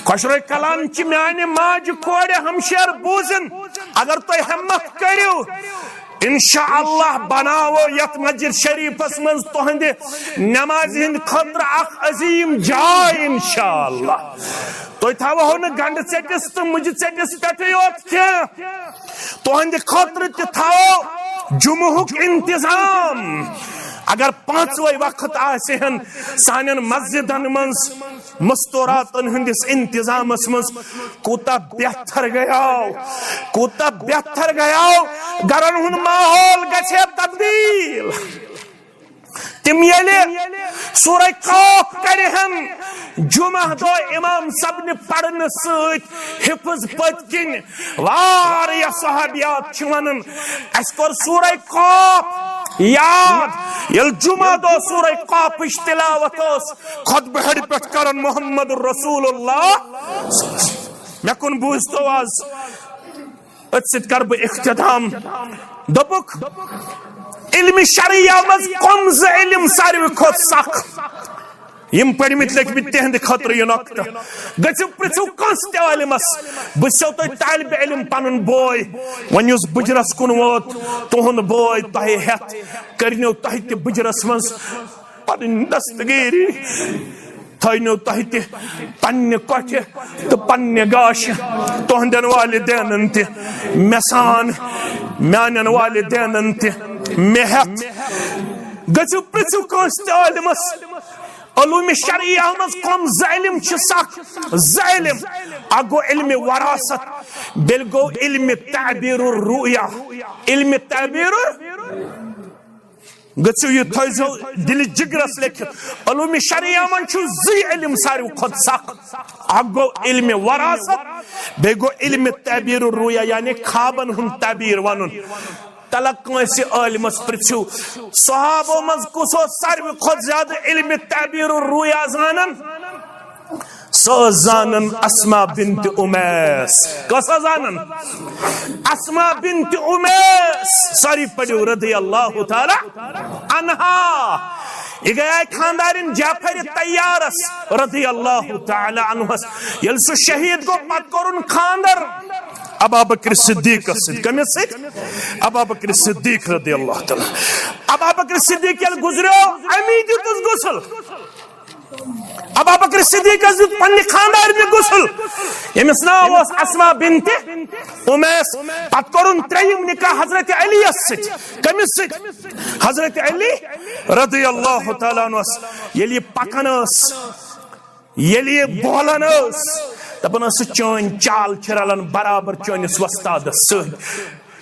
خۄشرو کلام چہِ میانہِ ماجہِ کورِ ہمشیر بوٗزِن، اگر تُہۍ ہمت کٔرِو، انشاءاللہ بناوو یتھ مسجد شریفس منٛز تُہنٛدِ نمازِ ہٕنٛدِ خٲطرٕ اکھ عظیٖم جاے، انشاءاللہ۔ تُہۍ تھاوہو نہٕ گنڈٕ ژٔٹِس تہٕ مُجہِ ژٔٹِس پٮ۪ٹھٕے یوت کینٛہہ، تُہنٛدِ خٲطرٕ تہِ تھاوو جمعہُک انتظام۔ اگر پانٛژوے وقت آسہِ ہن سانٮ۪ن مسجدن منٛز مستوراتن ہٕنٛدِس انتظامس منٛز، کوٗتاہ بہتر گٔیاو، کوٗتاہ بہتر گٔیاو، گرن ہُنٛد ماحول گژھِ ہے تبدیل۔ تِم ییٚلہِ سورہ قاف کرِ ہن جمعہ دۄہ امام صٲبنہِ پرنہٕ سۭتۍ حفظ پٔتۍ کِنۍ، واریاہ صحابیات چھِ ونان، اسہِ کوٚر سورہ قاف یاد، ییٚلہِ جمعہ دۄہ سورہ قافٕچ تلاوت ٲس، خطبہٕ ہیٚرِ پٮ۪ٹھ کران محمد رسول اللہ۔ مےٚ کُن بوٗزتو آز، أتھۍ سۭتۍ کرٕ بہٕ اختتام۔ دوٚپُکھ، علمِ شرعیہ منٛز کم زٕ علم ساروی کھۄتہٕ سخ؟ یِم پٔرمٕتۍ لیکھمٕتۍ، تِہنٛدِ خٲطرٕ یہِ نۄقطہٕ۔ گٔژھِو پرٛژھِو کٲنٛسہِ تہِ عٲلمس، بہٕ چھُسو تۄہہِ طالبِ علم پنُن بوے، وۄنۍ یُس بُجرس کُن ووت، تُہُنٛد بوے تۄہہِ ہٮ۪تھ، کٔرِنو تۄہہِ تہِ بُجرس منٛز پنٕنۍ دستگیری، تھٲینو تۄہہِ تہِ پننہِ کۄٹھِ تہٕ پننہِ گاشہِ، تُہنٛدٮ۪ن والدینن تہِ، مےٚ سان میانٮ۪ن والدینن تہِ، مےٚ ہٮ۪تھ۔ گٔژھِو پرٛژھِو کٲنٛسہِ تہِ عٲلمس، علومِ شرعیہ منٛز کم زٕ علم چھِ سخ؟ زٕ علم۔ اکھ گوٚو علمِ وراثت، بیٚیہِ گوٚو علمِ تعبیر الرؤیا۔ علمِ تعبیر ال-، گٔژھِو یہِ تھٲیزیو دِلہِ جگرس لیکھِتھ، علومِ شرعیہ منٛز چھُ زٕے علم ساروی کھۄتہٕ سخ۔ اکھ گوٚو علمِ وراثت، بیٚیہِ گوٚو علمِ تعبیر الرؤیا، یعنی خوابن ہُنٛد تعبیر ونُن۔ تلہ کٲنٛسہِ عٲلمس پرژھِو، صحابو منٛز کُس اوس ساروی کھۄتہٕ زیادٕ علمِ تعبیر الرؤیا زانان؟ سۄ ٲس زانان اسماء بنت امیس۔ کۄس ٲس زانان؟ اسماء بنت امیس۔ سٲری پٔرِو رضی اللہ تعالیٰ عنہا۔ یہِ گٔیے خاندارِنۍ جعفر طیارس رضی اللہ تعالیٰ عنہس۔ ییٚلہِ سُہ شہید گوٚو، پتہٕ کوٚرُن خاندر ابابکر صدیقس سۭتۍ۔ کٔمِس سۭتۍ؟ ابابکر صدیق رضی اللہ تعالیٰ۔ ابابکر صدیق ییٚلہِ گُزریو، امی دیُتُس غسل۔ ابابکر صدیقس دیُت پننہِ خاندارنہِ غسل، ییٚمِس ناو اوس اسماء بنت امیس۔ پتہٕ کوٚرُن ترٛیٚیِم نکاح حضرت علی یس سۭتۍ۔ کٔمِس سۭتۍ؟ حضرت علی رضی اللہ تعالیٰ عنہس۔ ییٚلہِ یہِ پکان ٲس، ییٚلہِ یہِ بولان ٲس، دپان ٲس، "چٲنۍ چال چھِ رلان برابر چٲنِس وۄستادس سۭتۍ۔"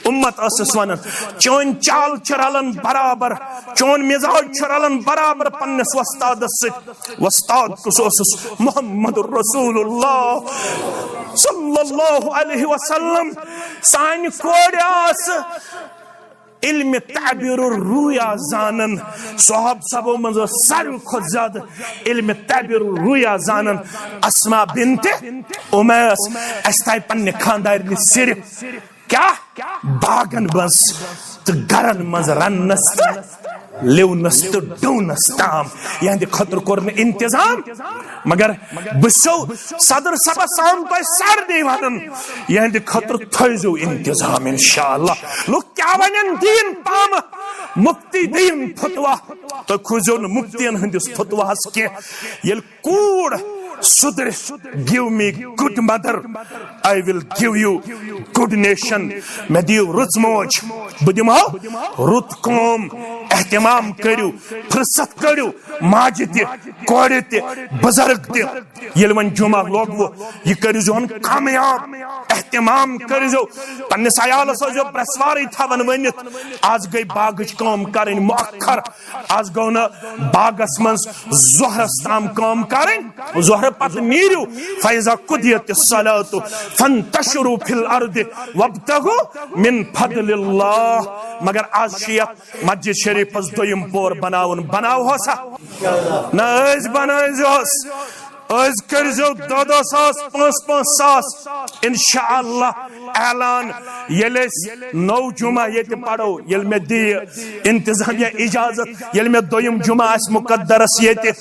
اُمت ٲسٕس ونان، "چٲنۍ چال چھِ رلان برابر، چون مزاج چھُ رلان برابر پننِس وۄستادس سۭتۍ۔" وۄستاد کُس اوسُس؟ محمد رسول اللہ صلی اللہ علیہ وسلم۔ سانہِ کورِ آسہٕ علمِ تعبیر الرؤیا زانان۔ صحابہ صحابو منٛز ٲس ساروی کھۄتہٕ زیادٕ علمِ تعبیر الرؤیا زانان اسماء بنت امیس۔ اسہِ تھایہِ پننہِ خاندارنہِ صرف کیٛاہ؟ باغن منٛز تہٕ گرن منٛز رننس تہٕ لِونس تہٕ ڈونس تام۔ یہنٛدِ خٲطرٕ کوٚر نہٕ انتظام، مگر بہٕ چھُسو صدر صٲبس سان تۄہہِ سارنٕے ونان، یہنٛدِ خٲطرٕ تھٲیزیو انتظام انشاءاللہ۔ لُکھ کیٛاہ ونن؟ دین پامہٕ، مفتی دین فتوا۔ تُہۍ کھوٗژِو نہٕ مفتین ہٕنٛدِس فتواہس کینٛہہ۔ ییٚلہِ کوٗر سُدرِ، give me good mother, I will give you good nation۔ مےٚ دِیِو رٕژ موج، بہٕ دِمہو رُت قوم۔ اہتمام کٔرِو، فرصت کٔڑِو، ماجہِ تہِ، کورِ تہِ، بزرگ تہِ۔ ییٚلہِ وۄنۍ جمعہ لوگوٕ، یہِ کٔرۍزِہون کامیاب، اہتمام کٔرۍزیو، پننِس عیالس ٲسۍزیو برٛٮ۪سوارٕے تھاوان ؤنِتھ، آز گٔے باغٕچ کٲم کرٕنۍ مؤخر، آز گوٚو نہٕ باغس منٛز ظہرس تام کٲم کرٕنۍ، ظہرٕ پتہٕ نیٖرِو، فَإِذَا قُضِيَتِ الصَّلَاةُ فَانتَشِرُوا فِي الْأَرْضِ وَابْتَغُوا مِنْ فَضْلِ اللَّهِ۔ مگر آز چھِ یتھ مسجد شریفس دوٚیِم پور بناوُن، بناوہوسا؟ نہ، أزۍ بنٲوزِہوس، أزۍ کٔرۍزیو دہ دہ ساس، پانٛژھ پانٛژھ ساس، انشاءاللہ اعلان۔ ییٚلہِ أسۍ نوٚو جمعہ ییٚتہِ پرو، ییٚلہِ مےٚ دِیہِ انتظامیہ اجازت، ییٚلہِ مےٚ دوٚیِم جمعہ آسہِ مقدرس ییٚتہِ،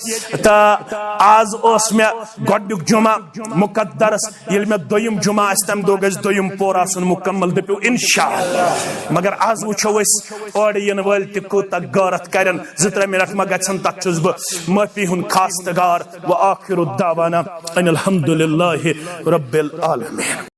تہٕ آز اوس مےٚ گۄڈٕنیُک جمعہ مقدرس، ییٚلہِ مےٚ دوٚیِم جمعہ آسہِ، تَمہِ دۄہ گژھِ دوٚیِم پور آسُن مکمل، دٔپِو انشاءاللہ۔ مگر آز وٕچھو أسۍ اورٕ یِنہٕ وٲلۍ تہِ کوٗتاہ غٲرت کرن، زٕ ترٛےٚ منٹ ما گژھن، تتھ چھُس بہٕ معٲفی ہُنٛد خواستگار۔ وآخر دعوانا ان الحمد للہ رب العالمین۔